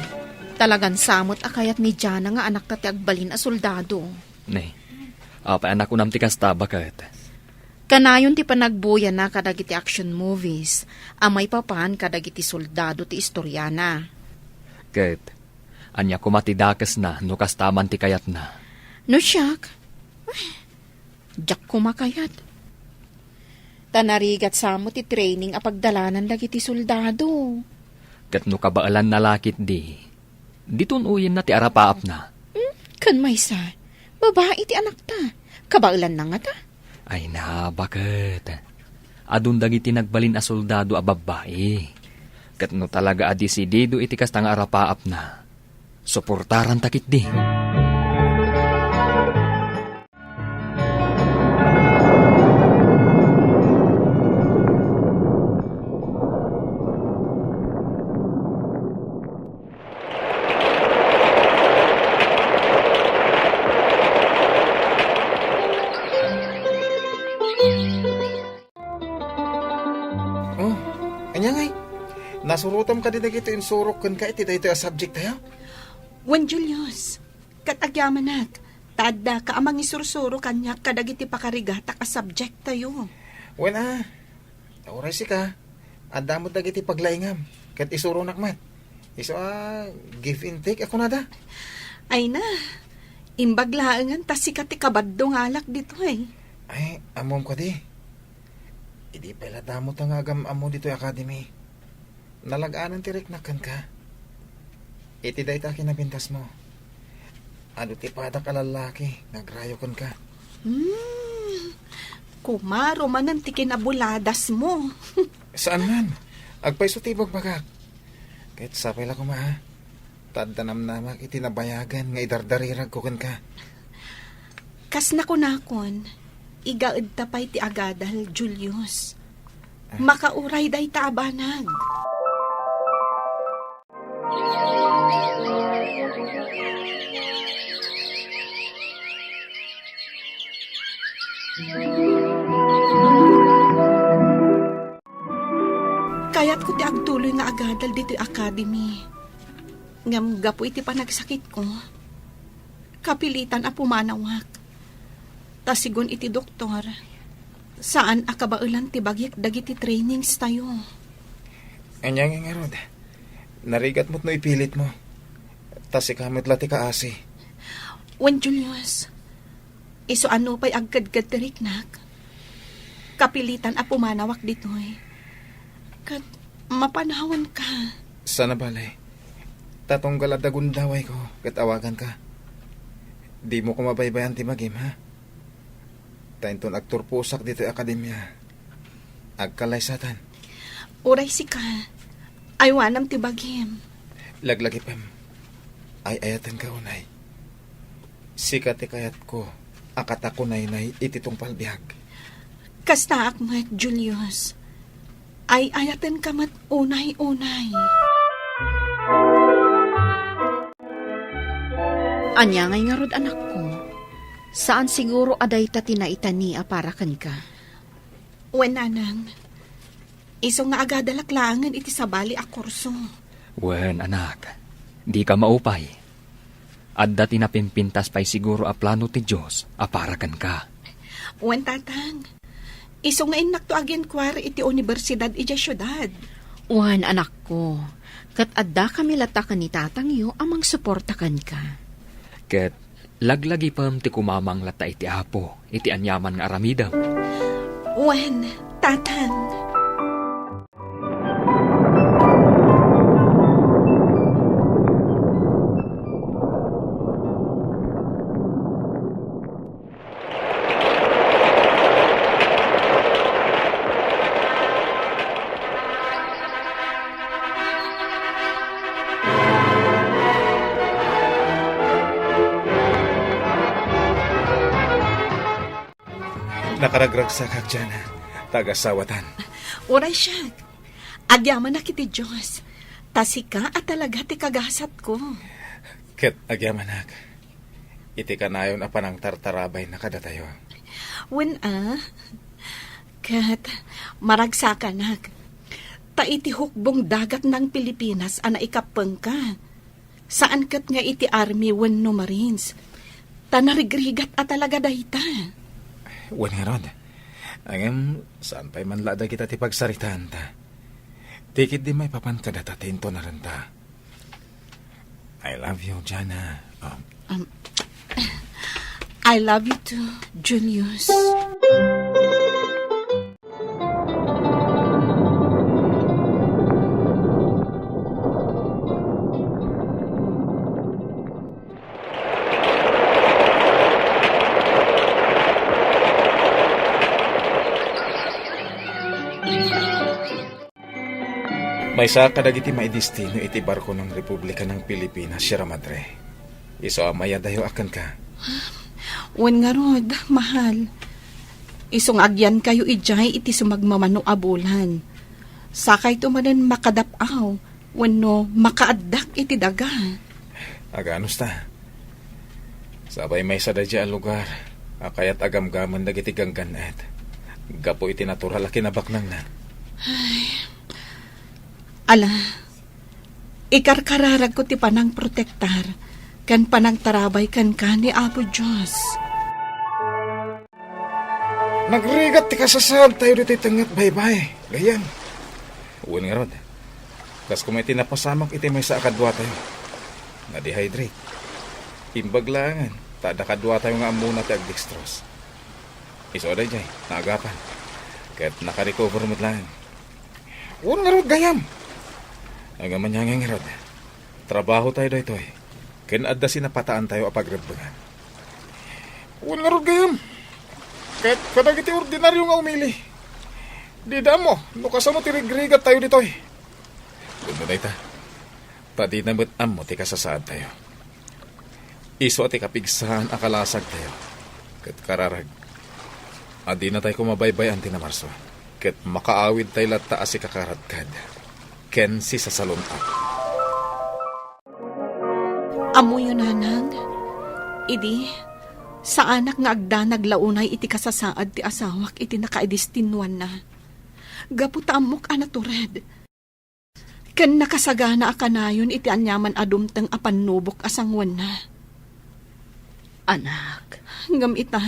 talagan sa met a kayat ni Jana nga anakta ti agbalin a soldado. Ne, apay a nakunam ti kasta, baket? Kanayon ti panagbuyana kadagiti action movies a maipapan kadagiti soldado ti istoriana. Ket, ania koma ti dakesna no kasta man ti kayatna? No siak, eh, diak koma kayat. Ta narigat sa met ti training a pagdalanan dagiti soldado. Ket no kabaelanna la ketdi, diton uyenna ti arapaapna. Hmm, ken maysa, babai ti anakta. Kabaelanna ngata? Ay na, baket. Adun dagiti nagbalin a soldado a babbai. Ket no talaga a desidido iti kasta nga arapaapna, suportaranta ketdi. Oh, ania ngay? Nasurotam kadi dagiti insurok kenka iti daytoy a subject tayo? Wen, Julius, ket agyamanak, ta addaka a mangisursuro kaniak kadagiti pakarigatak a subject tayo. Wen a, ta uray sika, adda met dagiti paglaingam, ket isuronak met. Isu a give and take a kunada. Ay na, imbag laengen ta sika ti kabaddongalak ditoy. Ay, ammom kadi. Idi pay la damo ta nga agam-ammo ditoy academy. Nalag-anan ti riknak kenka. Iti dayta a kinapintasmo, adu ti padak a lallaki nga agrayo kenka. Hmm, kumaro manen ti kinabuladasmo. Saan man. Agpayso ti ibagbagak. Ket sapay la koma, ha? Ta adda namnamak iti nabayagen nga idardariragko kenka. Kas nakunakon, igaedta pay ti agadal, Julius. Ah. Makauray dayta a banag. Kayatko ti agtuloy nga agadal ditoy academy. Ngem gapu iti panagsakitko, kapilitan a pumanawak. Ta sigun iti doktor, saan a kabaelan ti bagik dagiti trainings tayo. Ania ngay ngarud? Narigat met no ipilitmo. Ta sika met la ti kaasi. Wen, Julius, isu a nupay agkedked ti riknak, kapilitan a pumanawak ditoy. Ket mapanawanka. Saan a bale. Ta tunggal adda gundawayko ket awaganka. Dimo koma baybay-an ti bagim, ha? Ta inton agturposak ditoy akademia, agkalaysatan. Uray sika, aywanam ti bagim. Laglagipem. ay-ayatenka unay. Sika ti kayatko a katakunaynay iti tungpal biag. Kastaak met, Julius. Ay-ayatenka met unay-unay. Ania ngay ngarud, anakko? Saan siguro a dayta ti naitani a para kenka. Wen, nanang. Isu nga agadalak laengen iti sabali a kurso. Wen, anak, dika maupay. Adda ti napimpintas pay siguro a plano ti Dios a para kenka. Wen, tatang. Isu nga innakto aginkuar iti universidad idiay siudad. Wen, anakko, ket addakami latta ken ni tatangyo a mangsuporta kenka. Ket laglagipem ti kumamang latta iti Apo iti aniaman nga aramidem. Wen, tatang. Nakaragragsakak, Jana, ta agasawatan. Uray siak. Agyamanak iti Dios, ta sika a talaga ti kagasatko. Ket agyamanak iti kanayon a panangtartarabayna kadatayo. Wen a, ket maragsakanak, ta iti hukbong dagatnang Pilipinas a naikappengka. Saan ket nga iti army wenno marines, ta narigrigat a talaga dayta. Wen ngarud, ngem saan pay man la a dagita ti pagsaritaanta. Ti ketdi maipapan kadata ti intunarenta. I love you, Jana. Um, Um, I love you too, Julius. Maysa kadagiti maidestino iti barkonang Republikanang Pilipinas, Sierra Madre. Isu a mayadayo a kenka. Wen ngarud, mahal. Isu nga agyankayo idiay iti sumagmamano a bulan. Sakayto manen makadap-aw wenno makaaddak iti daga. Aganusta. Sabay maysa daydiay a lugar a kayat a gamgamen dagiti ganggan-et gapu iti natural a kinabaknangna. Ay. Ala, ikarkararagko ti panangprotektar ken panangtarabay kenka ni Apo Dios. Nagrigat ti kasasaadtayo ditoy tengnga baybay, gayyem. Wen ngarud, kas koma iti napasamak iti maysa a kaduatayo. Na-dehydrate. Imbag laengen, ta adda kaduatayo nga ammona ti agdextrose. Isu a daydiay, naagapan. Ket nakarecover met laeng. Wen ngarud, gayyem. Ngem ania ngay ngarud, trabahotayo daytoy, ken adda sinapataantayo a pagrebbengan. Wen ngarud, gayyem. Ket kadagiti ordinario nga umili, dida ammo no kasano ti rigrigattayo ditoy. Wenno dayta, ta dina met ammo ti kasasaadtayo. Isu a ti kapigsaan a kalasagtayo. Ket kararag, a dinatay koma baybay-an ti Namarso. Ket makaawidtay latta a sikakaradkad ken sisasalun-at. Ammoyo, nanang, idi, saanak nga agdanag la unay iti kasasaad ti asawak iti nakaidestinnuanna. Gapu ta ammok a natured. Ken nakasagana a kanayon iti aniaman a dumteng a pannubok a sanguenna. Anak. Ngem ita,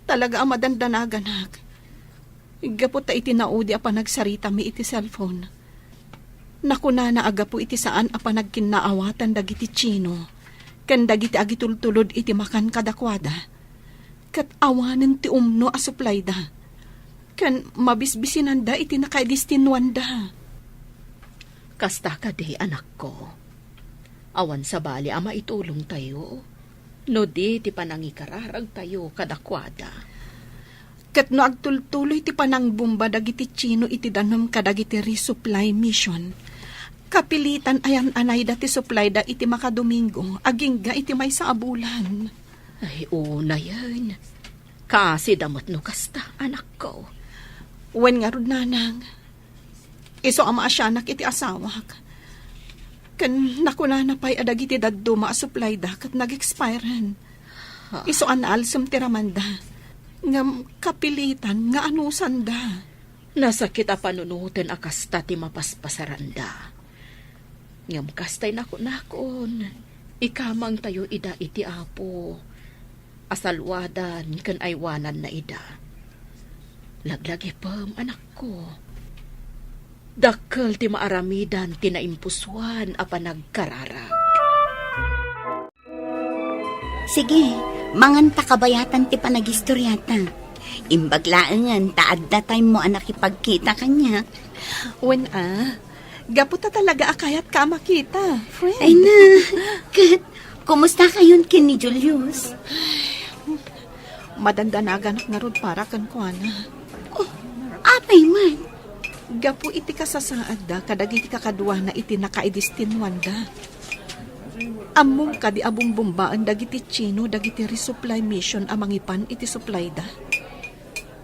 talaga a madandanaganak. Gapu ta iti naudi a panagsaritami iti cellphone, nakunana a gapu iti saan a panagkinnaawatan dagiti Chino ken dagiti agitultulod iti makan kadakuada, ket awanen ti umno a supplyda, ken mabisbisinanda iti nakaidestinnuanda. Kasta kadi, anakko. Awan sabali a maitulongtayo no di ti panangikararagtayo kadakuada. Ket no agtultuloy ti panangbomba dagiti Chino iti danum kadagiti resupply mission, Kapilitan a yan-anayda ti supplyda iti makadomingo, agingga iti maysa a bulan. Ay, unayen. Kaasida met no kasta, anakko. Wen ngarud, nanang. Isu a maasianak iti asawak. Ken nakunana pay a dagiti dadduma a supplyda ket nag-expiren. Ha? Isu a naalsem ti ramanda. Ngem kapilitan nga anusanda. Nasakit a panunoten a kasta ti mapaspasaranda. Ngem kastay nakunakon, ikamangtayo ida iti Apo. Asaluadan ken aywananna ida. Laglagipem, anakko. Dakkel ti maaramidan ti naimpusoan a panagkararag. Sige, manganta kabayatan ti panagistoriata. Imbag laengen ta adda time mo a nakipagkita kaniak. Wen a, gapu ta talaga a kayatka a makita, friend. Ay na, ket, kumusta kayon ken ni Julius? Madandanaganak ngarud para kenkuana. Oh, apay man? Gapu iti kasasaadda kadagiti kakaduana iti nakaidestinuanda. Ammom kadi a bumbumbaen dagiti Chino dagiti resupply mission a mangipan iti supplyda?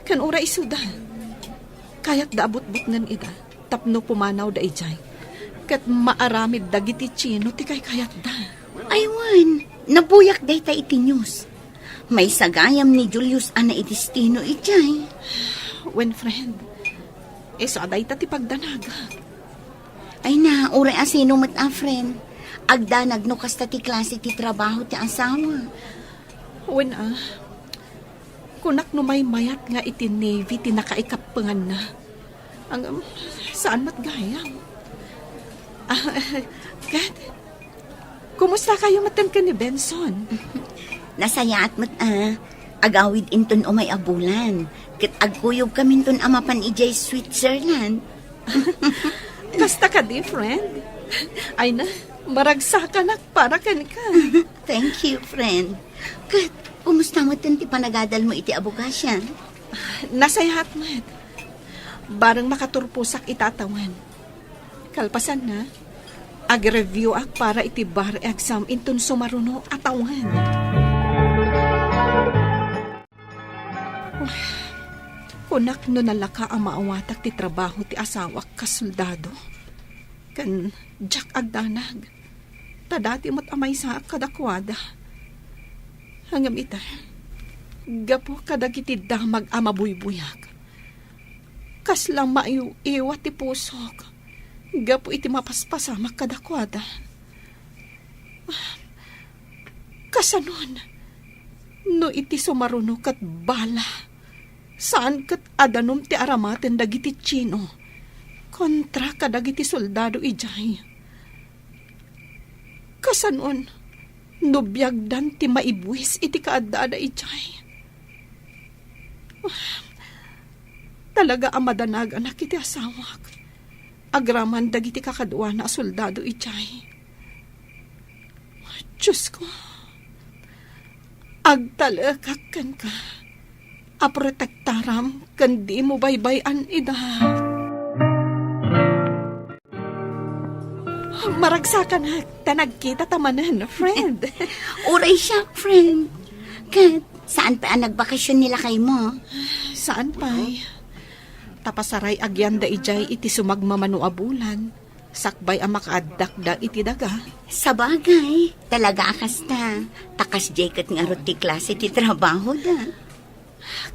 Ken uray isuda, kayatda a butbutngen ida tapno pumanawda idiay, ket maaramid dagiti Chino ti kaykayatda. Ay wen, nabuyak dayta iti news. Maysa gayam ni Julius a naidestino idiay. Wen, friend, isu a dayta ti pagdanagak. Ay na, uray a sino met a friend. Agdanag no kasta ti klase ti trabaho ti asawa. Wen a, kunak no maymayat nga iti Navy ti nakaikappenganna. Ngem, saan met gayam. Ah, ket, kumusta kayo met ken ni Benson? Nasayaat met a. Agawid inton umay a bulan. Ket agkuyog kaminton a mapan idiay Switzerland. Kasta kadi, friend? Ay na, maragsakanak para kenka. Thank you, friend. Ket, kumusta met ti panagadal mo iti abogasia? Nasayaat met. Bareng makaturposak ita a tawen. Kalpasanna, ag-review ak para iti bar exam inton sumaruno a tawen. Kunak no nalaka a maawatak ti trabaho ti asawak kas soldado. Ken diak agdanag. Ta dati met a maysaak kadakuada. Ngem ita, gapu kadagiti damag a mabuybuyak, kasla maiw-iwa ti pusok gapu iti mapaspasamak kadakuada. Kasanon, no iti sumaruno ket bala, saan ket a danum ti aramaten dagiti Chino kontra kadagiti soldado idiay? Kasanon, no biagdan ti maibuis iti kaaddaada idiay? Talaga a madanaganak iti asawak agraman dagiti kakaduana a soldado idiay. Diosko, agtalekak kenka a protektaram ken dimo baybay-an ida. Maragsakanak ta nagkitata manen, friend. Uray siak, friend. Ket, saan pay a nagbakasyon ni lakaymo? Saan pay. Ta pasaray agyanda idiay iti sumagmamano a bulan, sakbay a makaaddakda iti daga. Sabagay, talaga a kasta. Ta kasdiay ket ngarud ti klase ti trabahoda.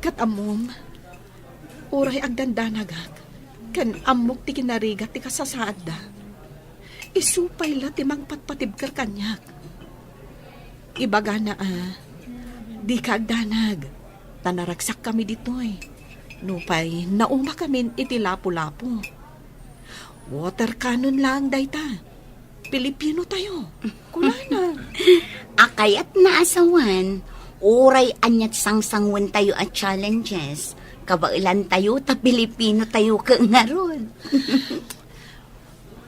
Ket ammom, uray agdandanagak, ken ammok ti kinarigat ti kasasaadda, isu pay la ti mangpatpatibker kaniak. Ibagana a, dika agdanag, ta naragsakkami ditoy, nupay naumakamin iti Lapu-Lapu. Water cannon laeng dayta. Pilipino tayo. Kunana. A kayatna a sawen, uray aniat sangsanguentayo a challenges, kabaelantayo ta Pilipino tayo ket ngarud.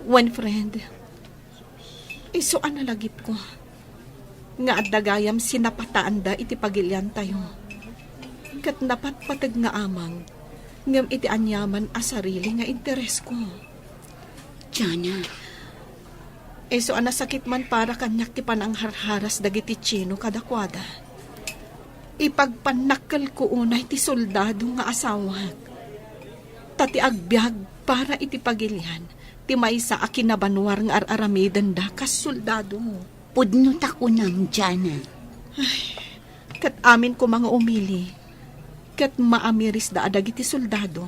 One friend, isu a nalagipko nga adda gayam sinapataanda iti pagiliantayo. Ket napatpateg nga amang ngem iti aniaman a sarili nga interesko. Jana, Isu a nasakit man para kaniak ti panangharharas dagiti Chino kadakuada. Ipagpannak kelko unay ti soldado nga asawak. Ta ti agbiag para iti pagilian, ti maysa a kinabanwar nga ar-aramidenda kas soldado. Pudno ta kunam, Jana. Ay, ket amin koma nga umili. Ket maamirisda a dagiti soldado.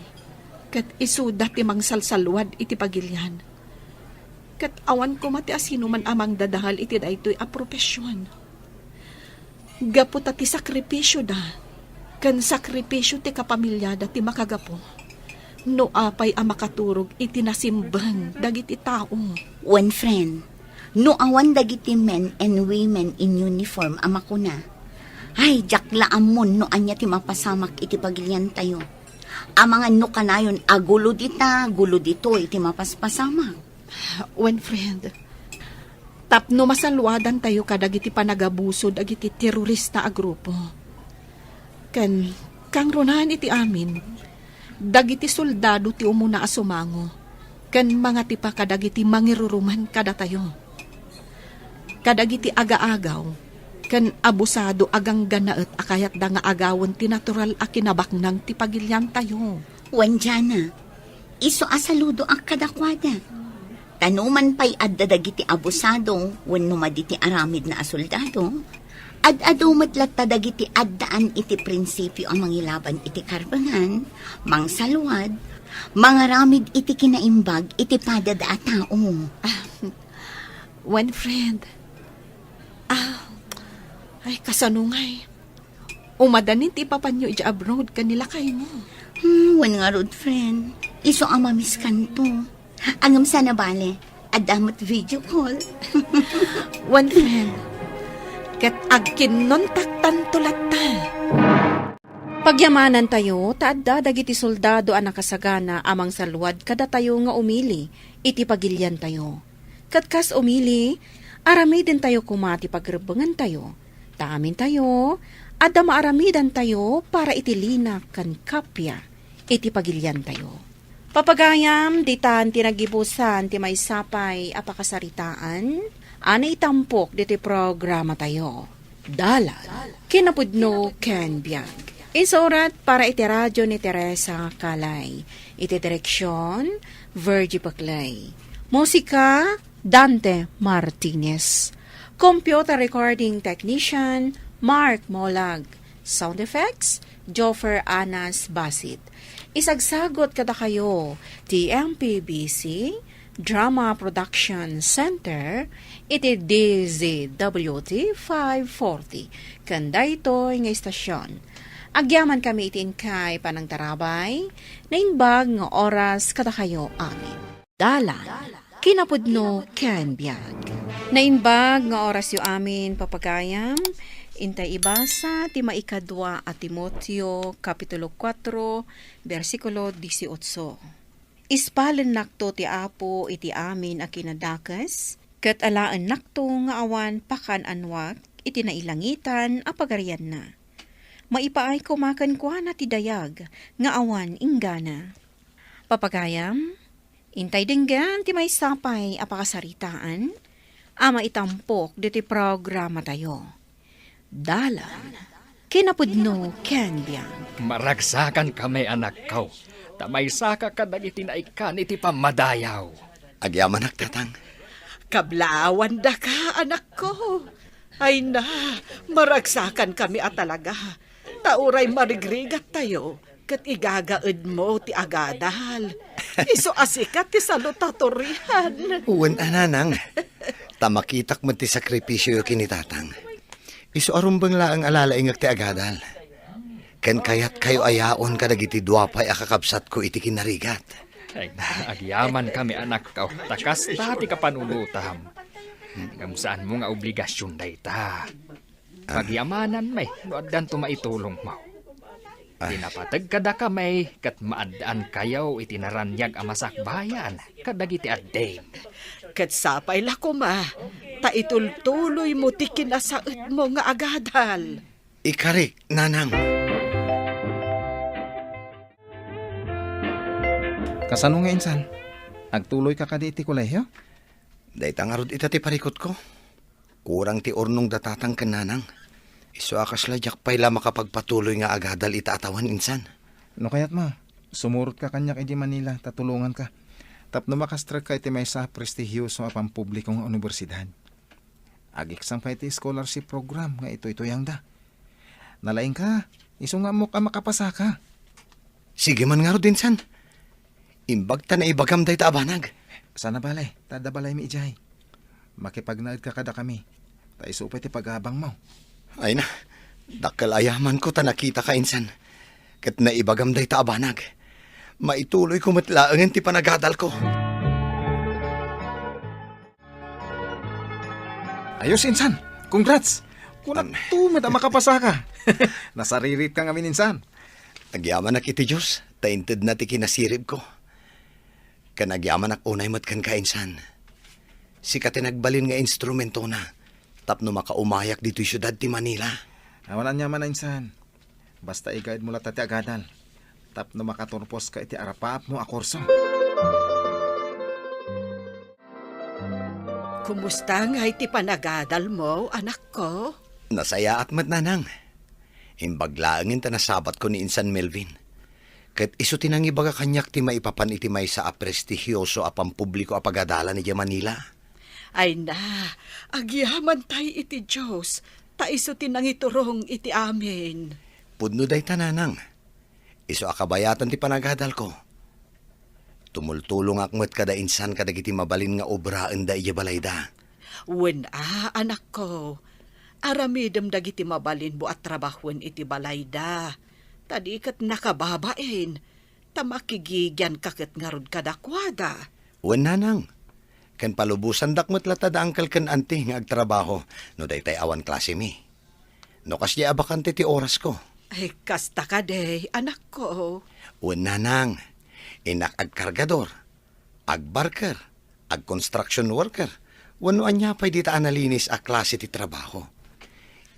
Ket isuda ti mangsalsalwad iti pagilian. Ket awan koma ti asinoman a mangdadahal iti daytoy a profesion. Gapu ta ti sakripisioda, ken sakripisio ti kapamiliada ti makagapu no apay a makaturog iti nasimbeng dagiti tao. Wen, friend, no awan dagiti men and women in uniform a makuna, ay, diak la ammon no ania ti mapasamak iti pagiliantayo. Amangan no kanayon a gulo dita, gulo ditoy ti mapaspasamak. Wen, friend, tapno masalwadantayo kadagiti panagabuso dagiti terorista a grupo. Ken, kangrunaan iti amin, dagiti soldado ti umuna a sumango ken mangatipa kadagiti mangiruruman kadatayo. Kadagiti agaagaw ken abusado a gangganaet a kayatda nga agawen ti natural a kinabaknang ti pagiliantayo. Wen, Jana, isu a saludoak kadakuada. Ta no man pay adda dagiti abusado wenno madi ti aramidna a soldado, ad-adu met latta dagiti addaan iti prinsipio a mangilaban iti karbengan, mangsalwad, mangaramid iti kinaimbag iti padada a tao. Ah, wen, friend. Ah, ay, kasano ngay? Umadanin ti ipapanyo idiay abroad ken ni lakaymo. Hmm, wen ngarud, friend. Isu a mamiskanto. Ngem saan a bale, adda met video call. Wen, friend. Ket agkinnontaktanto latta. Pagyamanantayo ta adda dagiti soldado a nakasagana a mangsalwad kadatayo nga umili iti pagiliantayo. Ket kas umili, aramidentayo koma ti pagrebbengentayo. Ta amintayo, adda maaramidantayo para iti linak ken kappia iti pagiliantayo. Papagayam, ditan ti naggibusan ti maysa pay a pakasaritaan a naitampok ditoy programatayo. Dalan, kinapudno ken biag. Insurat para iti radyo ni Teresa Calay. Iti direksion, Virgie Paclay. Musika, Dante Martinez. Computer recording technician, Mark Molag. Sound effects, Joffer Anas Basit. Isagsagot kadakayo ti M P B C Drama Production Center iti D Z W T five forty ken daytoy nga istasion. Agyamankami iti inkay panangtarabay, naimbag nga oras kadakayo amin. Dalan, kinapudno ken biag. Naimbag nga orasyo amin, papagayam, intay ibasa ti maikadua a Timoteo, kapitulo kuatro, bersikulo dieciocho. Ispalennakto ti Apo iti amin a kinadakes, ket alaennakto nga awan pakaan-anoak iti nailangitan a pagarianna. Maipaay koma kenkuana ti dayag nga awan inggana. Papagayam, intay denggen ti maysa pay a pakasaritaan a maitampok ditoy programatayo. Dalan, kinapudno ken biag. Maragsakankami, anakko, ta maysaka kadagiti naikkan iti pammadayaw. Agyamanak, Tatang. Kablaawan daka, anakko. Ay na, maragsakankami a talaga. Ta uray marigrigattayo, ket igagaedmo ti agadal. Isu a sika ti salutatorian. Wen a, Nanang. Ta makitak met ti sakripisioyo ken ni Tatang. Isu a rumbeng laeng a lalaingek ti agadal. Ken kayatkayo a yaon kadagiti dua pay a kakabsatko iti kinarigat. Ay, agyamankami, anakko, ta kasta ti kapanunotam. Ngem saanmo nga obligasion dayta. Ah. Pagyamananmi no addanto maitulongmo. Ah. Ti napateg kadakami ket maaddaankayo iti naraniag a masakbayan kadagiti addim. Ket sapay la koma, ta itultuloymo ti kinasaedmo nga agadal. Ikarik, Nanang. Kasano nga insan? Agtuloyka kadi iti kolehio? Dayta ngarud ita ti parikutko. Kurang ti urnongda tatang ken nanang. Isu a kasla diak pay la makapagpatuloy nga agadal ita a tawen, insan. No kayatmo, sumurotka kaniak idiay Manila ta tulonganka tapno makastrekka iti maysa a prestihioso a pampubliko nga universidad. Agiksam pay ti scholarship program nga ituytuyangda. Nalaingka, isu nga ammok a makapasaka. Sige man ngarud, insan. Imbag ta naibagam dayta a banag. Saan a bale, ta adda balaymi idiay. Makipagnaedka kadakami, ta isu pay ti pagabangmo. Ay na, dakkel a yamanko ta nakitaka, insan. Ket naibagam dayta a banag. Maituloyko met laengen ti panagadalko. Ayos, insan. Congrats. Am. Kunak to met a makapasaka. Nasariritka ngamin, insan. Agyamanak iti Dios, ta intedna ti kinasiribko. Ken agyamanak unay met kenka, insan. Sika ti nagbalin nga instrumentona tapno makaumayak ditoy siudad ti Manila. Awan aniaman, insan. Basta igaedmo latta ti agadal tapno makaturposka iti arapaapmo a kurso. Kumusta ngay ti panagadalmo, anakko? Nasayaat met, nanang. Imbag laengen ta nasabatko ni Insan Melvin. Ket isu ti nangibaga kaniak ti maipapan iti maysa a prestihioso a pampubliko a pagadalan idiay Manila. Ay na, agyamantay iti Dios, ta isu ti nangiturong iti amin. Pudno dayta, nanang. Isu a kabayatan ti panagadalko. Tumultulongak met kada insan kadagiti mabalin nga obraenda idiay balayda. Wen a, anakko. Aramidem dagiti mabalinmo a trabahoen iti balayda. Ta di ket nakababain, ta makigigianka ket ngarud kadakuada. Wen, nanang. Ken palubosandak met latta da uncle ken auntie nga agtrabaho no daytay awan klasemi. No kasdiay a bakante ti orasko. Ay, kasta kadi, anakko. Wen, nanang, innak agkargador, agbarker, agconstruction worker, wenno ania pay dita a nalinis a klase ti trabaho.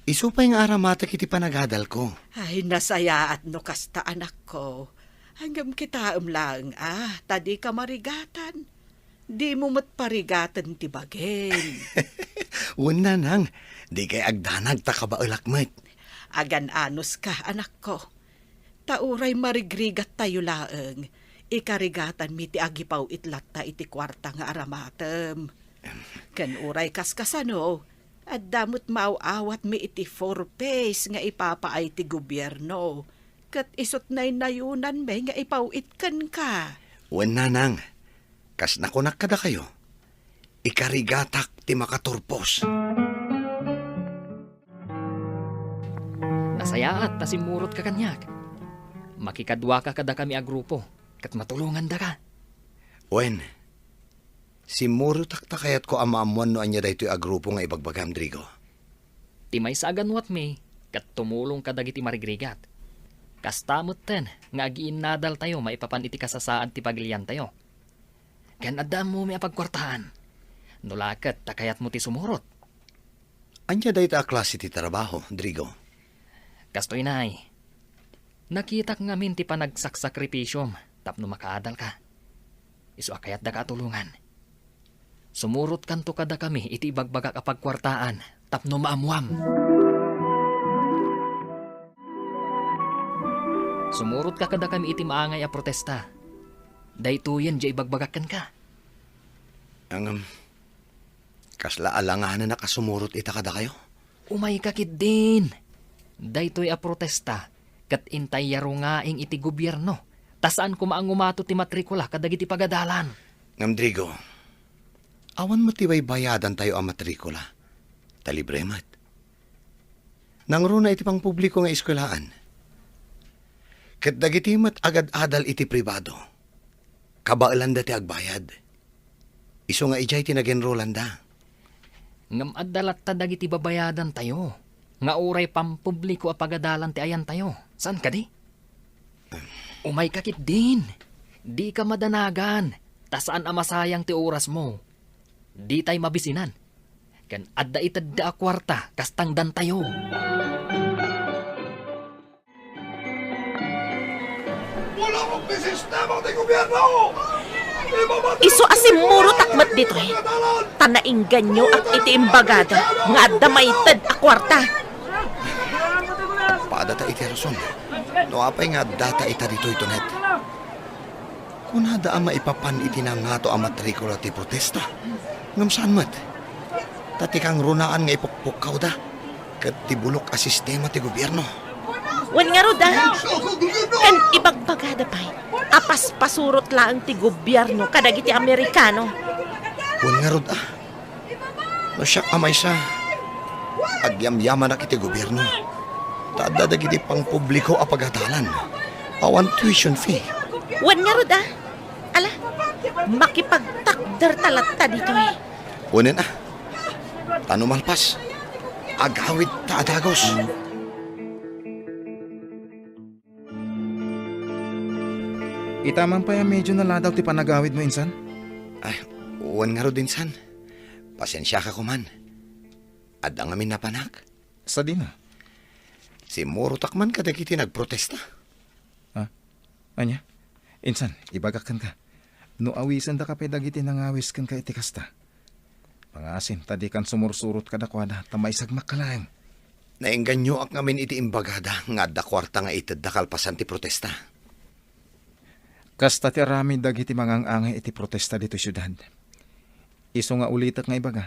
Isu pay nga aramatek iti panagadalko. Ay, nasayaat no kasta, anakko. Ngem kitaem laeng a, ta dika marigatan. Dimo met parigaten ti bagim. Wen, nanang, dikay agdanag ta kabaelak met. Agan-anoska, anakko. Ta uray marigrigattayo laeng, ikarigatanmi ti agipaw-it latta iti kuarta nga aramatem. Ken uray kaskasano, adda met maaw-awatmi iti four Ps nga ipapaay ti gobierno, ket isut' naynayonanmi nga ipaw-it kenka. Wen, nanang, kas nakunak kadakayo, ikarigatak ti makaturpos. Nasayaat ta simmurotka kaniak. Makikaduaka kadakami a grupo, ket matulongandaka. Wen, simmurotak ta kayatko a maammoan no ania daytoy a grupo nga ibagbagam, Drigo. Ti maysa a ganuatmi, ket tumulong kadagiti marigrigat. Kasta metten nga agiinnadaltayo maipapan iti kasasaad ti pagiliantayo. Ken adda ammomi a pagkuartaan. No la ket ta kayatmo ti sumurot. Ania dayta a klase ti trabaho, Drigo? Kastoy, nay. Nakitak ngamin ti panagsaksakripisom tapno makaadalka. Isu a kayatdaka a tulongan. Sumurotkanto kadakami iti ibagbagak a pagkuartaan tapno maammoam. Sumurotka kadakami iti maangay a protesta. Daytoyen diay ibagbagak kenka. Ngem, kasla alanganan a kasumurot ita kadakayo? Umayka ketdin. Daytoy a protesta ket intay yarungaing iti gobierno, ta saan koma a ngumato ti matrikula kadagiti pagadalan. Ngem, Drigo, awan met ti baybayadantayo a matrikula, ta libre met. Nangruna iti pangpubliko nga eskuelaan. Ket dagiti met agad-adal iti pribado, kabaelanda ti agbayad. Isu nga idiay ti nagenrolanda. Ngem adda latta dagiti babayadantayo, nga uray pampubliko a pagadalan ti ayantayo. Saan kadi? Umayka ketdin. Dika madanagan, ta saan a masayang ti orasmo. Ditay mabisinan. Ken adda itedda a kuarta kas tangdantayo. Bulong ti sistema ti gobierno! Isu a simmurotak met ditoy, ta nainganyoak iti imbagada nga adda maited a kuarta. Padata iti rason. No apay nga addata ita ditoy, Tonet? Kunada a maipapan iti nangato a matrikula ti protesta. Ngem saan met. Ta ti kangrunaan nga ipukpukkawda ket ti bulok a sistema ti gobierno. Wen ngarud, a? Ken ibagbagada pay a paspasurot laeng ti gobierno kadagiti Amerikano. Wen ngarud, a? No siak a maysa, agyamyamanak iti gobierno, ta adda dagiti pangpubliko a pagadalan, awan tuition fee. Wen ngarud, a? Ala, makipagtakderta latta ditoy. Unen, a? Ta no malpas, agawidta a dagus. Ita man pay a medio naladaw ti panagawidmo, insan? Ay, wen ngarud, insan. Pasensiaka koman. Adda ngamin napanak. Sadino? Simmurotak man kadagiti nagprotesta. Ah, ania? Insan, ibagak kenka. No awisendaka pay dagiti nangawis kenka iti kasta, pangasim ta dikan sumursurot kadakuada ta maisagmakka laeng. Nainganyoak ngamin iti imbagada nga adda kuarta nga itedda kalpasan ti protesta. Kasta ti aramid dagiti mangang-angay iti protesta ditoy siudad. Isu nga ulitek nga ibaga,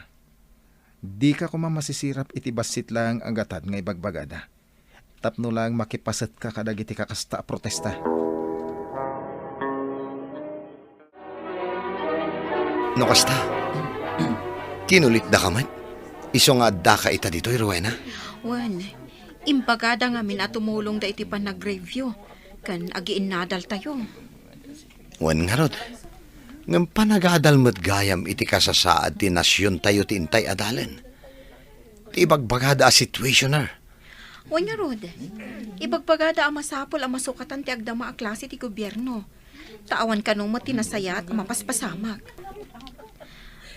dika koma masisirap iti bassit laeng a gatad nga ibagbagada tapno laeng makipasetka kadagiti kakasta a protesta. No kasta, kinulitdaka met? Isu nga addaka ita ditoy, Rowena? Wen, imbagada ngamin a tumulongda iti panag-review ken agiinnadaltayo. Wen ngarud, ngem panagadal met gayam iti kasasaad ti nasiontayo ti intay a dalen. Ti ibagbagada a situationer. Wen ngarud, ibagbagada a masapul a masukatan ti agdama a klase ti gobierno. Ta awan kano met ti nasayaat a mapaspasamak.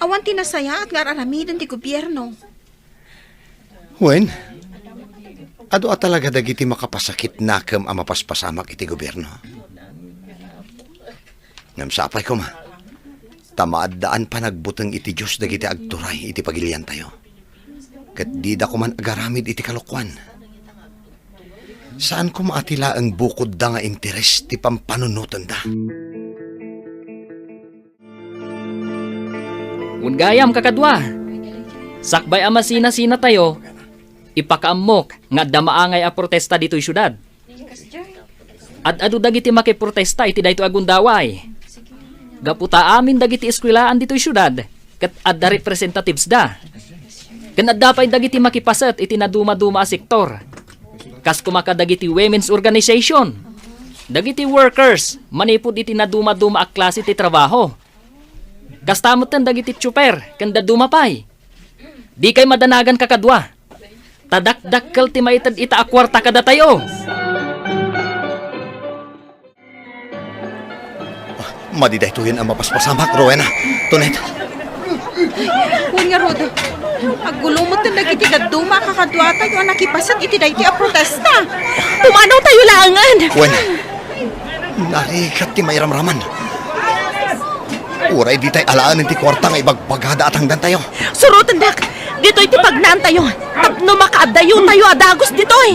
Awan ti nasayaat nga ar-aramiden ti gobierno. Wen, adu a talaga dagiti makapasakit nakem a mapaspasamak iti gobierno. Ngem sapay koma, ta maaddaan panagbuteng iti Dios dagiti agturay iti pagiliantayo. Ket dida koman agaramid iti kalokuan. Saan koma a ti laeng bukodda nga interes ti pampanunotenda. Wen gayam, kakadua, sakbay a masinasinatayo, ipakaammok nga adda maangay a protesta ditoy siudad. Ad-adu dagiti makiprotesta iti daytoy a gundaway. Gapu ta amin dagiti eskuelaan ditoy siudad ket adda representatives da. Ken adda pay dagiti makipaset iti nadumaduma a sektor. Kas koma kadagiti women's organization, dagiti workers manipud iti nadumaduma a klase ti trabaho. Kasta metten dagiti tsuper ken dadduma pay. Dikay madanagan, kakadua. Ta dakdakkel ti maited ita a kuarta kadatayo. Madi daytoyen a mapaspasamak, Rowena. Tonet. Wen ngarud, aggulo metten dagiti dadduma a kakaduatayo a nakipaset iti daytoy a protesta. Pumanawtayo laengen. Wen, narigat ti mairamraman. Uray ditay alaenen ti kuarta nga ibagbagada a tangdantayo. Surotendak. Ditoy ti pagnaantayo tapno makaaddayotayo a dagus ditoy.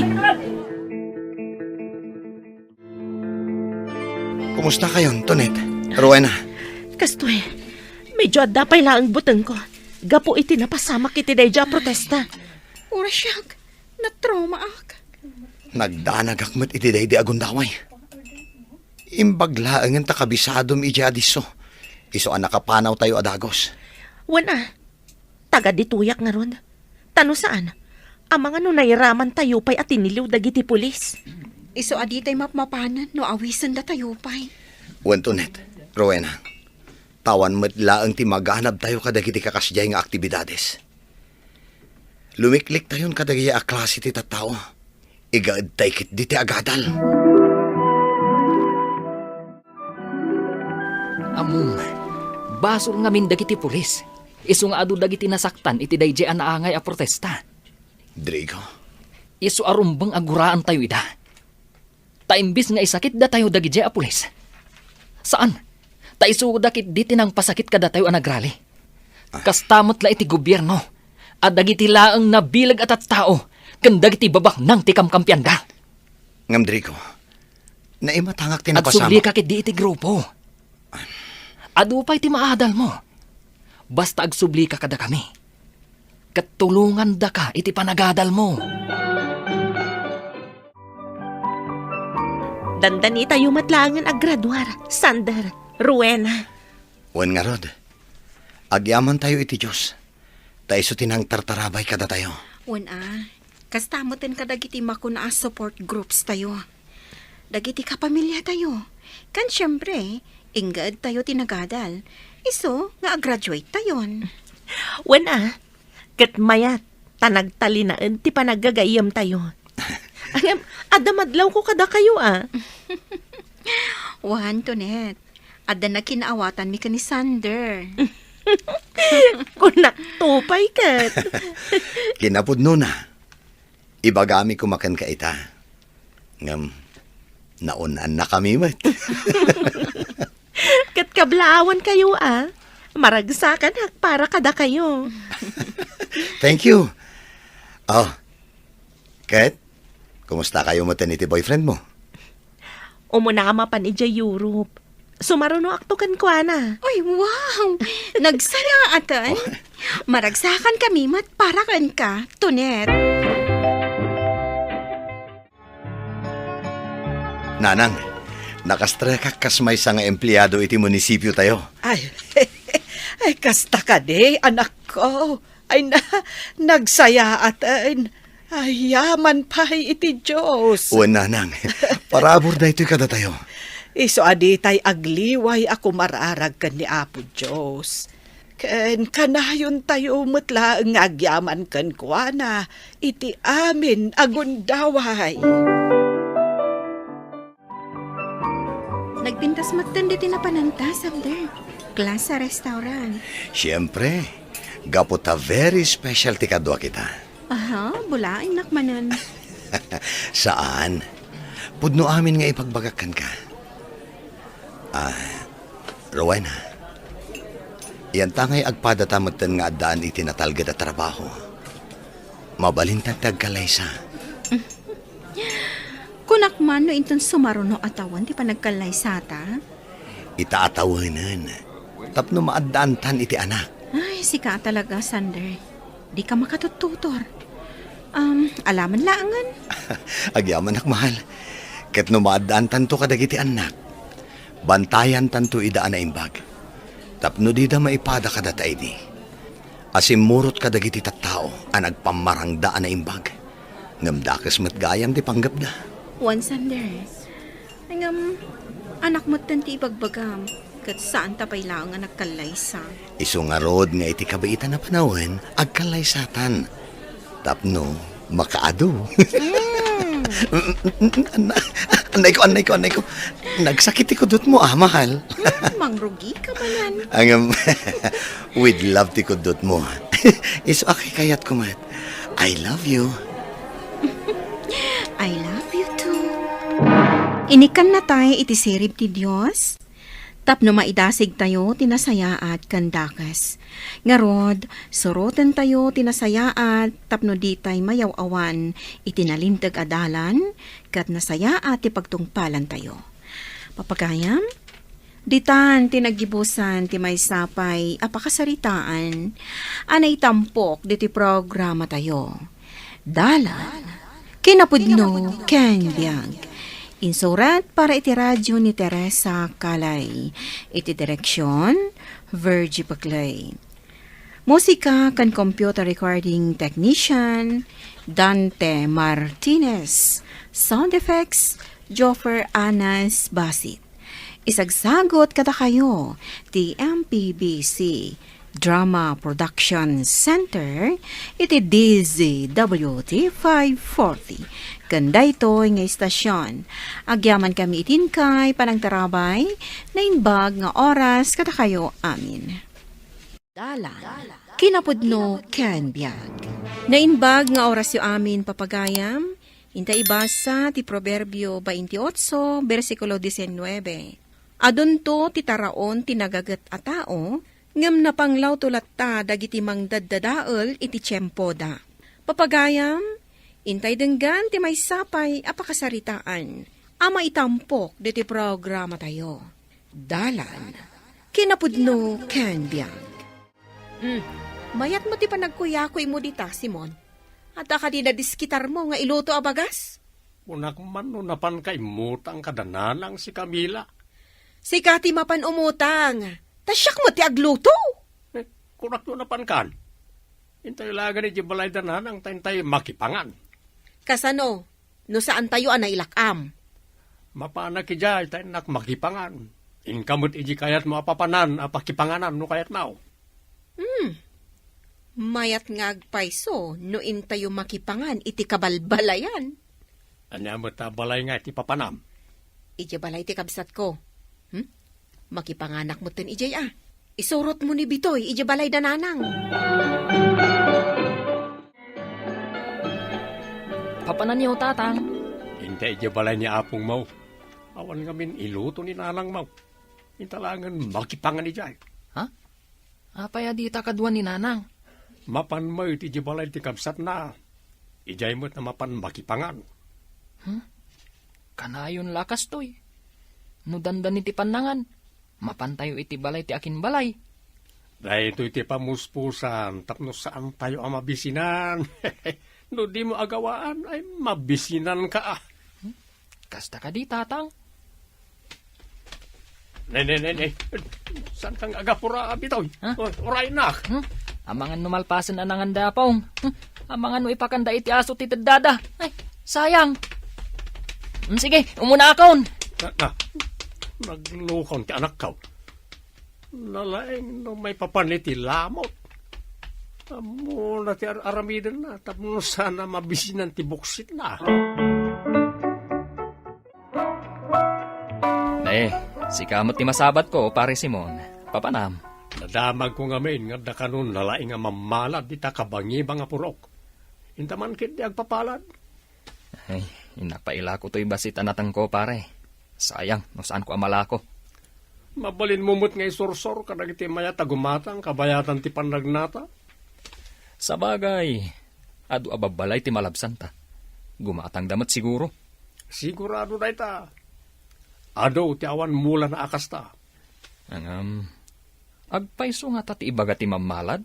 Kumustakayon, Tonet? Rowena? Kastoy, medyo adda pay laeng butengko gapu iti napasamak iti daydiay a protesta. Uray siak, natraumaak. Nagdanagak met iti daydi a gundaway. Imbag laengen ta kabisadom idiay a disso. Isu a nakapanawtayo a dagus. Wen a, taga ditoyak ngarud. Ta no saan, amangan no nairamantayo pay a tiniliw dagiti pulis. Isu a ditay mapmapanen no awisendatayo pay. Wen Tonet, Rowena, ta awan met laeng ti maganabtayo kadagiti kakasdiay nga aktibidades. Lumikliktayon kadagidiay a klase ti tattao. Igaedtay ketdi ti agadal. Ammom, basol ngamin dagiti pulis. Isu nga adu dagiti nasaktan iti daydiay a naangay a protesta. Drigo. Isu a rumbeng a guraentayo ida. Ta imbes nga isakitdatayo dagidiay a pulis, saan, ta isuda ketdi ti nangpasakit kadatayo a nagrali. Kasta met la iti gobierno, a dagiti laeng nabileg a tattao ken dagiti babaknang ti kamkampianda. Ngem, Drico, naimatangak ti napasamak. Agsublika ketdi iti grupo. Adu pay ti maadalmo. Basta agsublika kadakami, ket tulongandaka iti panagadalmo. Dandanitayo met laengen a graduar, Sander, Rowena. Wen ngarud, agyamantayo iti Dios, ta isu ti nangtartarabay kadatayo. Wen a, kasta meten kadagiti makuna a support groups tayo. Dagiti kapamiliatayo. Ken siempre, inggaedtayo ti nagadal. Isu nga agraduate tayon. Wen a, ket mayat, ta nagtalinaed ti panaggagayyemtayo. Ngem, adda madlawko kadakayo a. Wen, Tonet, adda nakinaawatanmi ken ni Sander. Kunak to pay ket. Kinapudnona, ibagami koma kenka ita. Ngem, naun-annakami met. Ket kablaawankayo a. Maragsakan hak para kadakayo. Thank you. Oh, ket, kumustakayo meten iti boyfriend mo? Umuna a mapan idiay Europe. Sumarunoakto kenkuana. Ay, wow! Nagsayaaten? Oh. Maragsakankami met para kenka, Tonet. Nanang, nakastrekak kas maysa nga empleado iti munisipiotayo. Ay, ay, kasta kadi, anakko. Ay na, nagsayaaten. Ay, yaman pay iti Dios. Wen, Nanang, parabur daytoy kadatayo. Isu a ditay agliway a kumararag ken ni Apo Dios. Ken kanayontayo met laeng nga agyaman kenkuana iti amin a gundaway. Nagpintas metten ditoy napananta, Sander. Class a restaurant. Siempre, gapu ta very special ti kaduak ita. Aha, bulaennak manen. Saan. Pudno amin nga ipagbagak kenka. Ah, Rowena, yanta ngay agpadata metten nga addaan iti natalged a trabaho. Mabalintan ti agkallaysa. Kunak man no inton sumaruno a tawen ti panagkallaysata? Ita a tawenen, tapno maaddaantan iti anak. Ay, sika talaga, Sander. Dika makatuttutor. Um, alaman laengen. Agyamanak, mahal. Ket no maaddaantanto kadagiti annak, bantayantanto ida a naimbag. Tapno dida maipada kadata idi. A simmurot kadagiti tattao a nagpammarangda a naimbag. Ngem dakes met gayam ti panggepda. Wen, Sander. Ngem, anak metten ti ibagbagam, ket saanta pay laeng a nagkallaysa. Isu ngarud nga iti kabiitan a panawen, agkallaysatan. Tapno makaadu. Mm. Anna-, annayko, annayko, annayko. Nagsakit ti kudotmo, ah, mahal. Hmm, mangrugika manen. Ngem, with love ti kudotmo. Isu a kaykayatko met. I love you. I love you too. Inikannatay iti sirib ti Dios, tapno maidasigtayo ti nasayaat ken dakes. Ngarud, surotentayo ti nasayaat tapno ditay mayaw-awan iti nalinteg a dalan ket nasayaat ti pagtungpalantayo. Papagayam, ditan ti naggibusan ti maysa pay a pakasaritaan a naitampok ditoy programatayo. Dalan, kinapudno, ken biag. Insurat para iti radio ni Teresa Calay. Iti direksion, Virgie Paclay. Musika ken computer recording technician, Dante Martinez. Sound effects, Joffer Anas Basit. Isagsagut kadakayo ti M P B C Drama Production Center iti D Z W T five forty. Ken daytoy nga istasyon, agyamankami iti inkay panangtarabay, naimbag nga oras kadakayo amin. Dalan, kinapudno ken biag. Naimbag nga orasyo amin, papagayam, inta ibasa ti Proverbio twenty-eight, bersikulo diecinueve. Adunto ti taraon ti nagaget a tao, Ngem napanglawto latta dagiti mangdaddadael iti tiempoda. Papagayam, intay denggan ti maysa pay a pakasaritaan a maitampok ditoy programatayo. Dalan, kinapudno ken biag. Hmm, mayat met ti panagkuyakuymo dita, Simon. Adda kadi nadiskitarmo nga iluto a bagas? Kunak man no napanka immutang kada nanang si Camila. Sika ti mapan umutang. Ta siak met ti agluto. Eh, kunak no napankan. Intayo laeng idiay balay da nanang ta intay makipangan. Kasano? No saantayo a nailak-am. Mapanak idiay ta innak makipangan. Inka met idiay kayatmo a papanan a pakipanganan no kayatmo. Hmm. Mayat nga agpayso no intayo makipangan iti kabalbalayan. Ania met a balay nga iti papanam? Idiay balay ti kabsatko. Hmm? Makipanganak metten idiay a. Isurotmo ni Bitoy idiay balay da nanang. Papananyo, Tatang? Inta idiay balay ni apongmo. Awan ngamin iluto ni nanangmo. Inta laengen makipangan idiay. Ha? Apay a dita kadua ni nanang? Mapan met idiay balay ti kabsatna. Idiay met a mapan makipangan. Hmm? Kanayon la kastoy. No dandani ti pannangan, mapantayo iti balay ti akinbalay. Daytoy ti pamuspusan tapno saantayo a mabisinan. No dimo agawaan, ay mabisinanka a. Hmm? Kasta kadi, Tatang? Ne, ne, ne, ne. Saan kang agapura, Bitoy? Ha? Oh, uraynak. Hmm? Amangan no malpasen a nanganda, Apong. Hmm? Amangan no ipakanda iti aso ti teddada. Ay, sayang. Hmm, sige, umuna akon. Na, na. Naglukaw ti anakko. Nalaing no maipapan iti lamot. Ammona ti ar-aramidenna tapno saan a mabisinan ti buksitna. Ne, sika met ti masabatko, Pare Simon. Papanam. Nadamagko ngamin nga adda kano nalaing a mammalad dita kabangibang a purok. Inta man ketdi agpapalad. Ay, innak pay ilako toy bassit a natengko, pare. Sayang no saanko a malako. Mabalinmo met nga isursor kadagiti mayat a gumatang kabayatan ti pannagnata. Sabagay, adu a babbalay ti malabsanta. Gumatangda met siguro. Sigurado dayta. Adu ti awan mulana a kasta. Ngem, agpayso ngata ti ibaga ti mammalad?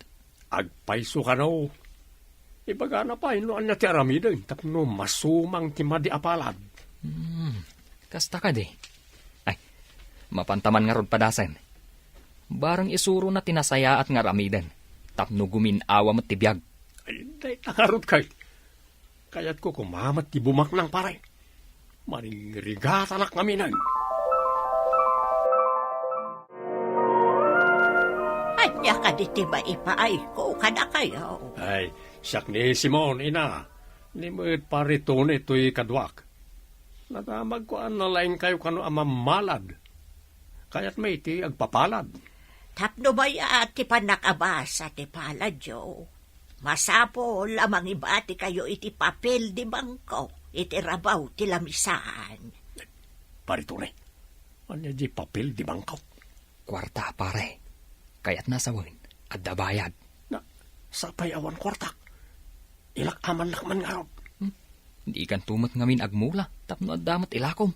Agpayso kano. Ibagana pay no ania ti aramiden tapno masumang ti madi a palad. Hmm, kasta kadi. Ay, mapanta man ngarud padasen. Bareng isurona ti nasayaat nga aramiden tapno gumin-awa met ti biag. Ay, dayta ngarud kay. Kayatko koma met ti bumaknang, pare. Maringrigatanak ngamin. Ania kadi ti maipaayko kadakayo? Ay, siak ni Simon, ina. Ni met Pare Tony toy kaduak. Nadamagko a nalaingkayo kano a mammalad. Kayatmi ti agpapalad. Tapno mayat ti pannakabasa ti paladyo, masapul a mangibatikayo iti papel de bangko iti rabaw ti lamisaan. Pare Tony, ania di papel de bangko? Kuarta, pare. Kayatna sawen, adda bayad. Na, sapay awan kuartak. Ilak-amannak man ngarud. Hmm? Dikanto met ngamin agmula, tapno adda met ilakom.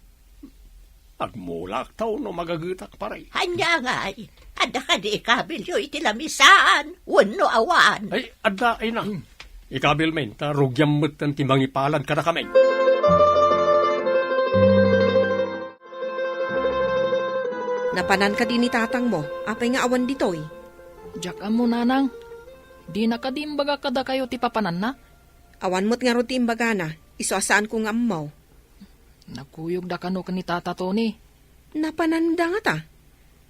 Agmulaak ta no magagetak, pare. Ania ngay, adda kadi ikabilyo iti lamisaan, wenno awan? Ay, adda, ina. Hmm. Ikabilmi, ta rugiam metten ti mangipalad kadakami. Napanan kadi ni tatangmo, apay nga awan ditoy? Diak ammo, nanang. Dina kadi imbaga kadakayo ti papananna? Awan met ngarud ti imbagana, isu a saanko nga ammo. Nagkuyogda kano ken ni Tata Tony? Napananda ngata.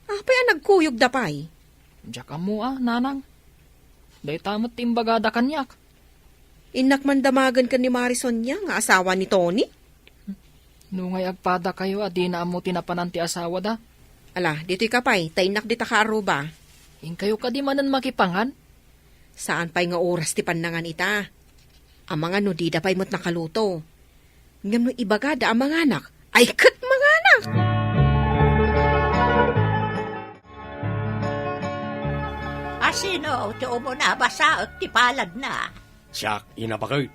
Apay a nagkuyogda pay? Diak ammo a, nanang. Dayta met ti imbagada kaniak. Innak man damagen ken ni Mari Sonia nga asawa ni Tony? Nungay agpadakayo a dina ammo ti napanan ti asawada? Ala, ditoyka pay, ta innak dita kaaruba. Inkayo kadi manen makipangan? Saan pay nga oras ti pannangan ita? Amangan no dida pay met nakaluto. Ngem no ibagada a manganak, ay ket manganak! Asino ti umuna basaek ti paladna? Siak, Ina Baket.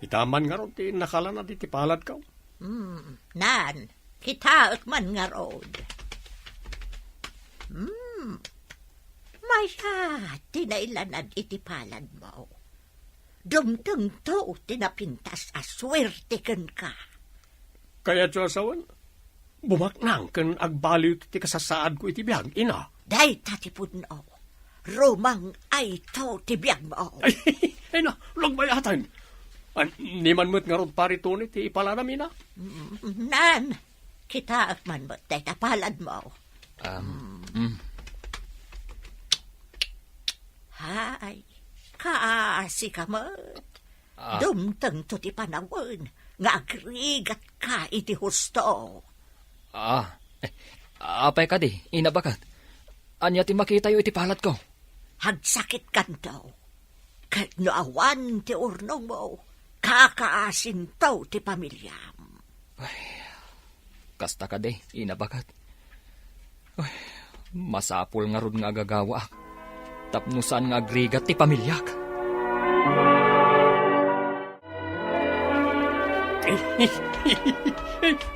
Ita man ngarud ti nakalana diti paladko. Hmm, nan, kitaek man ngarud. Hmm, mayat ti nailanad iti paladmo. Dumtengto ti napintas a suerte kenka. Kayatyo a sawen, bumaknang ken agbaliwto ti kasasaadko iti biag, ina. Dayta ti pudno. Rumang-ayto ti biagmo. Ay, ay na, nagbayaten. An, ni man met ngarud, Pare Tony, ti ipaladam, ina? Mm, nan, kitaek man met dayta paladmo. Um, mm. Hay, kaasi ka met. Ah. Dumtengto ti panawen nga agrigatka iti husto. Ah, eh, apay kadi, Ina Baket? Ania ti makitayo iti paladko? Agsakitkanto. Ket no awan ti urnongmo, kakaasinto ti pamiliam. Ay, kasta kadi, Ina Baket. Ay, masapul ngarud nga agagawaak tapno saan nga agrigat ti pamiliak.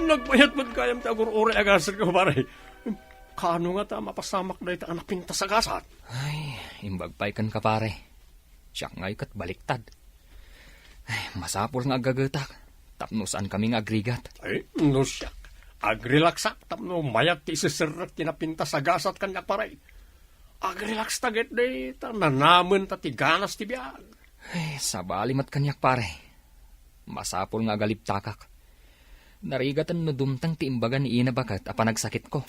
Nagbayat met gayam ti agur-uray a gasatko, pare. Kaano ngata a mapasamak dayta a napintas a gasat? Ay, imbag pay kenka, pare. Siak ngay ket baliktad. Ay, masapul nga agagetak tapno saankami nga agrigat. Ay, no siak, agrelaksak tapno mayat ti iseserrek ti napintas a gasat kaniak, pare. Agrelaks ta ketdi ta nanamenta ti ganas ti biag. Ay, sabali met kaniak, pare. Masapul nga agalibtakak. Narigaten no dumteng ti imbaga ni Ina Baket a panagsakitko.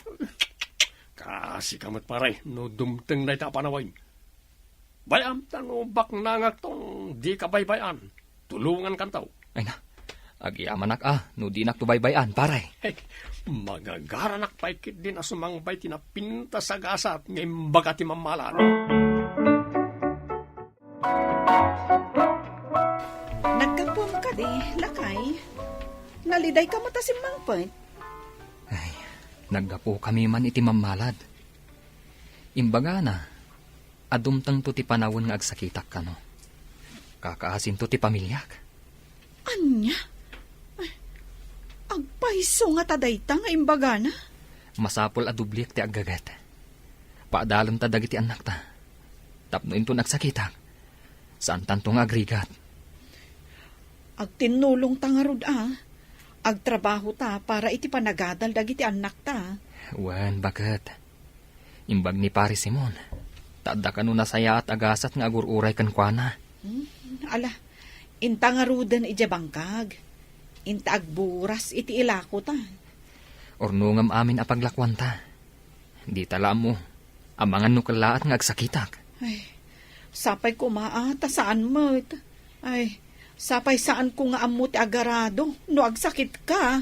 Kaasika met, pare, no dumteng dayta a panawen. Bay-am ta no baknangakton dika baybay-an. Tulongankanto. Ay na, agyamanak a no dinakto baybay-an, pare. Magagaranak pay ketdin a sumangbay ti napintas a gasat nga imbaga ti mammalad. Naggapuam kadi, lakay? Nalidayka met a simmangpet? Ay, naggapukami man iti mammalad. Imbagana a dumtengto ti panawen nga agsakitak kano. Kakaasinto ti pamiliak. Ania? Ay, agpayso ngata dayta nga imbagana? Masapul a dubliek ti aggaget. Paadalenta dagiti annakta. Tapno inton agsakitak, saantanto nga agrigat. Agtinnulongta ngarud a. Agtrabahota para iti panagadal dagiti annakta. Wen, baket. Imbag ni Pare Simon, ta adda kano nasayaat a gasat nga agur-uray kenkuana. Hmm, ala, inta ngaruden idiay bangkag. Inta agburas iti ilakota. Urnongem amin a paglakuanta. Dita la ammo, amangan no kellaat nga agsakitak. Ay, sapay koma a ta saan met. Ay, sapay saanko nga ammo ti agarado no agsakitka.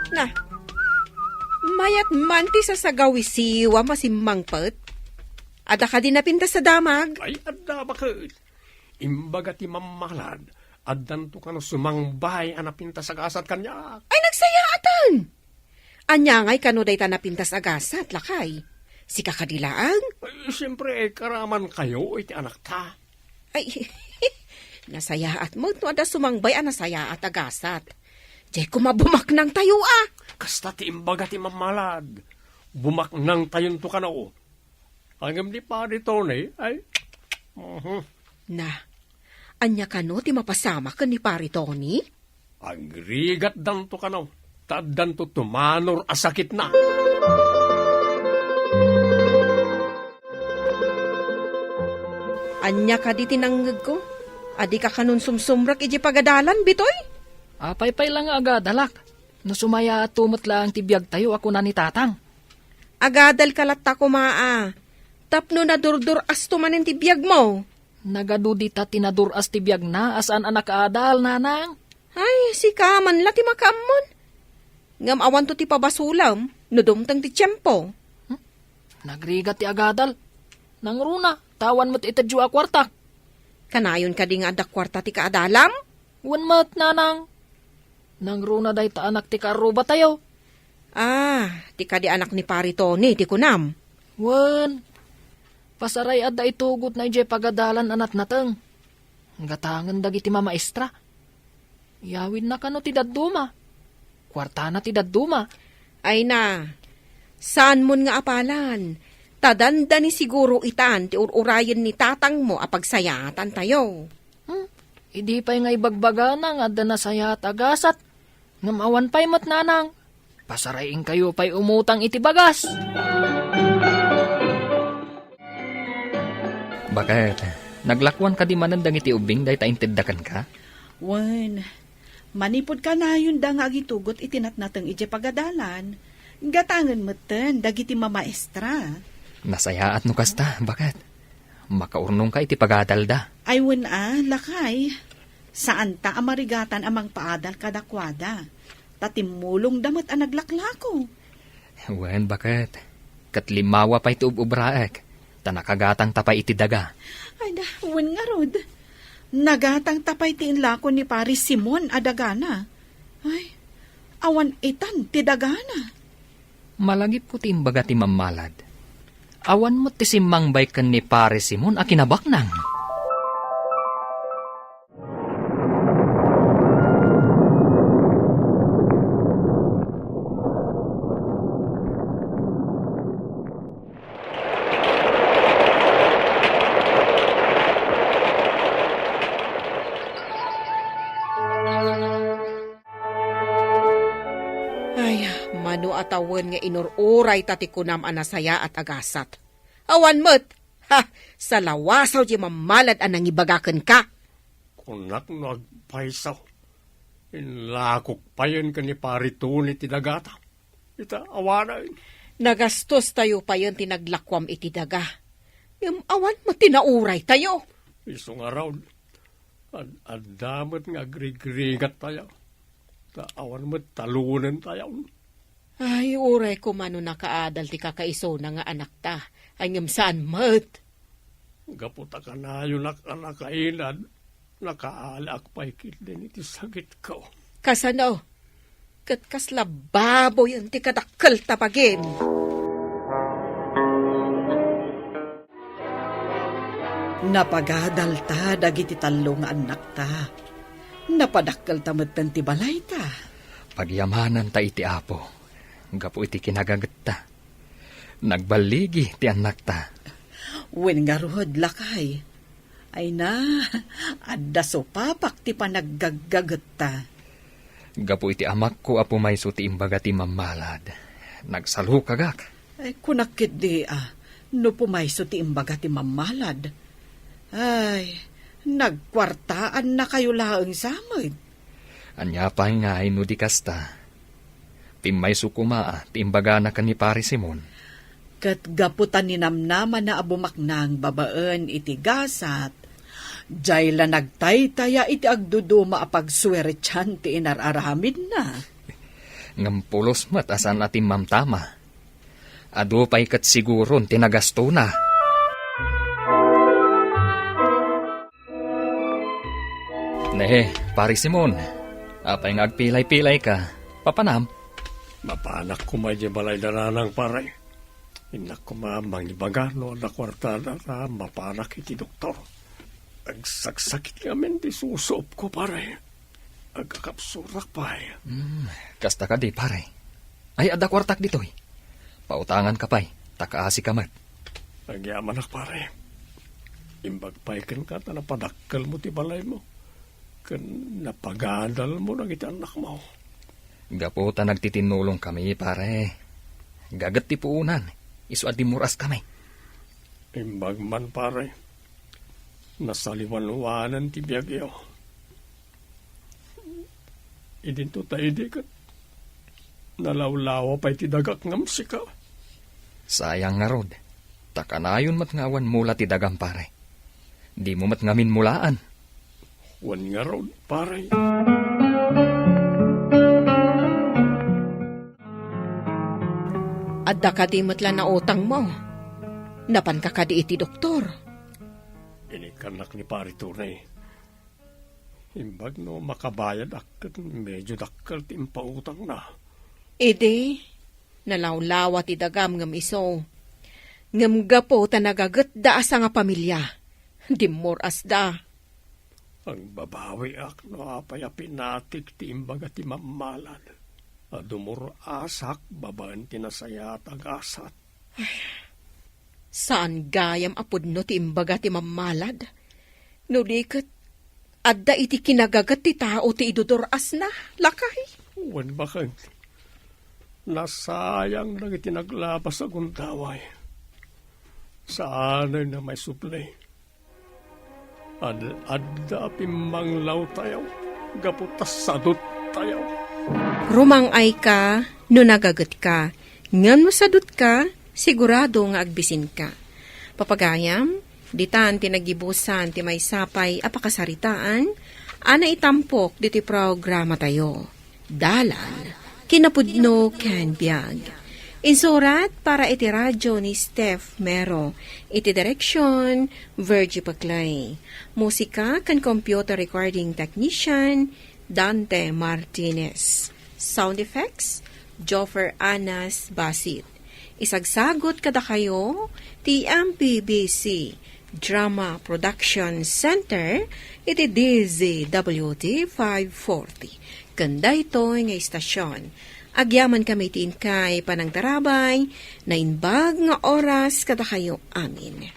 Na, mayat man ti sasagawisiwam a simmangpet. Adda kadi napintas a damag? Ay, adda, baket. Imbaga ti mammalad, addanto kano sumangbay a napintas a gasat kaniak. Ay, nagsayaatan! Ania ngay kano dayta napintas a gasat, lakay? Sika kadi laeng? Ay, siempre, karamankayo iti anakta. Ay, nasayaat met no adda sumangbay a nasayaat a gasat. Diay koma bumaknangtayo a. Kasta ti imbaga ti mammalad. Bumaknangtayonto kano. Ngem ni Pare Tony, ay, mhm. Na, ania kano ti mapasamak ken ni Pare Tony? Agrigatdanto kano, ta addanto tumanor a sakitna. Ania kadi ti nangngegko? A dika kanon sumsumrek idiay pagadalan, Bitoy? Apay pay la nga agadalak? No sumayaatto met laeng ti biagtayo a kuna ni Tatang. Agadalka latta koma a, tapno nadur-ur-asto manen ti biagmo. Nagadu dita ti nadur-as ti biagna a saan a nakaadal, nanang. Ay, sika man la ti makaammon. Ngem awanto ti pabasolem no dumteng ti tiempo. Hmm? Nagrigat ti agadal. Nangruna, ta awan met itedyo a kuartak. Kanayon kadi nga adda kuarta ti kaadalam? Wen met, nanang. Nangruna dayta anak ti kaarrubatayo. Ah, ti kadi anak ni Pari Tony, ti kunam? Wen, pasaray adda itugotna idiay pagadalan a natnateng. Gatangen dagiti mamaestra. Yawidna kano ti dadduma. Kuartana ti dadduma. Ay na, saanmon nga apalan, ta dandani siguro itan ti ur-urayen ni tatangmo a pagsayaatantayo. Hmm, idi pay nga ibagbagana nga adda nasayaat a gasat, ngem awan pay met nanang. Pasarainkayo pay umutang iti bagas. Baket, naglakuan kadi manen dagiti ubbing dayta intedda kenka? Wen, manipud kanayonda nga agitugot iti natnateng idiay pagadalan, gatangen metten dagiti mamaestra. Nasayaat no kasta, baket. Makaurnongka iti pagadalda. Ay wen a, lakay. Saanta a marigatan a mangpaadal kadakuada, ta timmulongda met a naglaklako. Wen, baket. Ket limmawa pay ti ub-ubraek, ta nakagatangta pay iti daga. Ay da, wen ngarud. Nagatangta pay ti inlako ni Pari Simon a dagana. Ay, awan itan ti dagana. Malagipko ti imbaga ti mammalad. Awan met ti simmangbay ken ni Pare Simon a kinabaknang. Ay, mano a tawen nga inur-urayta ti kunam a nasayaat a gasat. Awan met! Ha! Salawasaw ti mammalad a nangibaga kenka! Kunak no agpayso, inlakok payen ken ni Pari Tony ti dagata. Ita, awanen. Nagastostayo payen ti naglakuam iti daga. Ngem awan met ti nauraytayo. Isu ngarud, ad-adda met nga agrigrigattayo. Ta awan met talonentayo. Ay, uray koma no nakaadal ti kakaisuna nga anakta. Ay, ngem saan met. Gapu ta kanayonak a nakailad, nakaalaak pay ketdin iti sakitko. Kasano? Ket kasla baboyen ti kadakkelta bagim. Napagadalta dagiti tallo nga annakta. Napadakkelta metten ti balayta. Pagyamananta iti Apo, gapu iti kinagagetta. Nagballigi ti annakta. Wen ngarud, lakay. Ay na, adda supapak ti panaggaggagetta. Gapu iti amakko a pumayso ti imbaga ti mammalad, nagsalukagak. Ay, kunak ketdi a, no pumayso ti imbaga ti mammalad. Ay, nagkuartaannakayo laeng sa met. Ania pay ngay no di kasta? Pimmayso koma ti imbagana ken ni Pari Simon. Ket gapu ta ninamnamana a bumaknang babaen iti gasat, diay la nagtaytaya iti agduduma a pagsuertian ti inar-aramidna. Ngem pulos met a saan a timmamtama. Adu pay ket siguron ti nagastona. Ne, Pare Simon, apay nga agpilay-pilayka? Papanam? Mapanak koma idiay balay da nanang, pare. Innak koma mangibaga no adda kuartada ta mapanak iti doktor. Agsaksakit ngamin ti susuopko, pare. Agkakapsurak pay. Hmm, kasta kadi, pare. Ay, adda kuartak ditoy. Pautanganka pay, ta kaasika met. Agyamanak, pare. Imbag pay kenka ta napadakkelmo ti balaymo, ken napagadalmo dagiti annakmo. Gapu ta nagtitinnulongkami, pare. Gaget ti puonan, isu a dimmuras kami. Imbag man, pare. Nasaliwanwanan ti biagyo. Idinto ta idi ket nalawlawa pay ti dagak ngem sika. Sayang ngarud, ta kanayon met nga awan mula ti dagam, pare. Dimo met ngamin mulaan. Wen ngarud, pare. Adda kadi met la nautangmo? Napanka kadi iti doktor? Inikkannak ni Pare Tony. Imbag no makabayadak ket medyo dakkel ti impautangna. Idi, Nalawlawa ti dagam ngem isu. Ngem gapu ta nagagetda a sangapamilia, dimmor-asda. Agbabawiak no apay a pinatik ti imbaga ti mammalad a dumur-asak babaen ti nasayaat a gasat. Saan gayam a pudno ti imbaga ti mammalad? No di ket, adda iti kinagaget ti tao ti idudur-asna, lakay? Wen baken, nasayang dagiti naglabas a gundaway. Saanen a maisubli. Ad-adda a pimmanglaw tayo, gapu ta sadut tayo. Rumang-ay ka no nagaget ka, ngem no sadut ka, sigurado nga agbisin ka. Papagayam, ditan ti nagibusan ti maysa pay a pakasaritaan a naitampok ditoy programa tayo. Dalan, kinapudno ken biag. Insurat para iti radyo ni Steph Mero. Iti direksyon, Virgie Paclay. Musika ken computer recording technician, Dante Martinez. Sound effects, Joffer Anas Basit. Isagsagut kadakayo ti M P B C Drama Production Center iti D Z W T five forty. Ken daytoy nga istasyon, agyamankami ti inkay panangtarabay, naimbag nga oras kadakayo amin.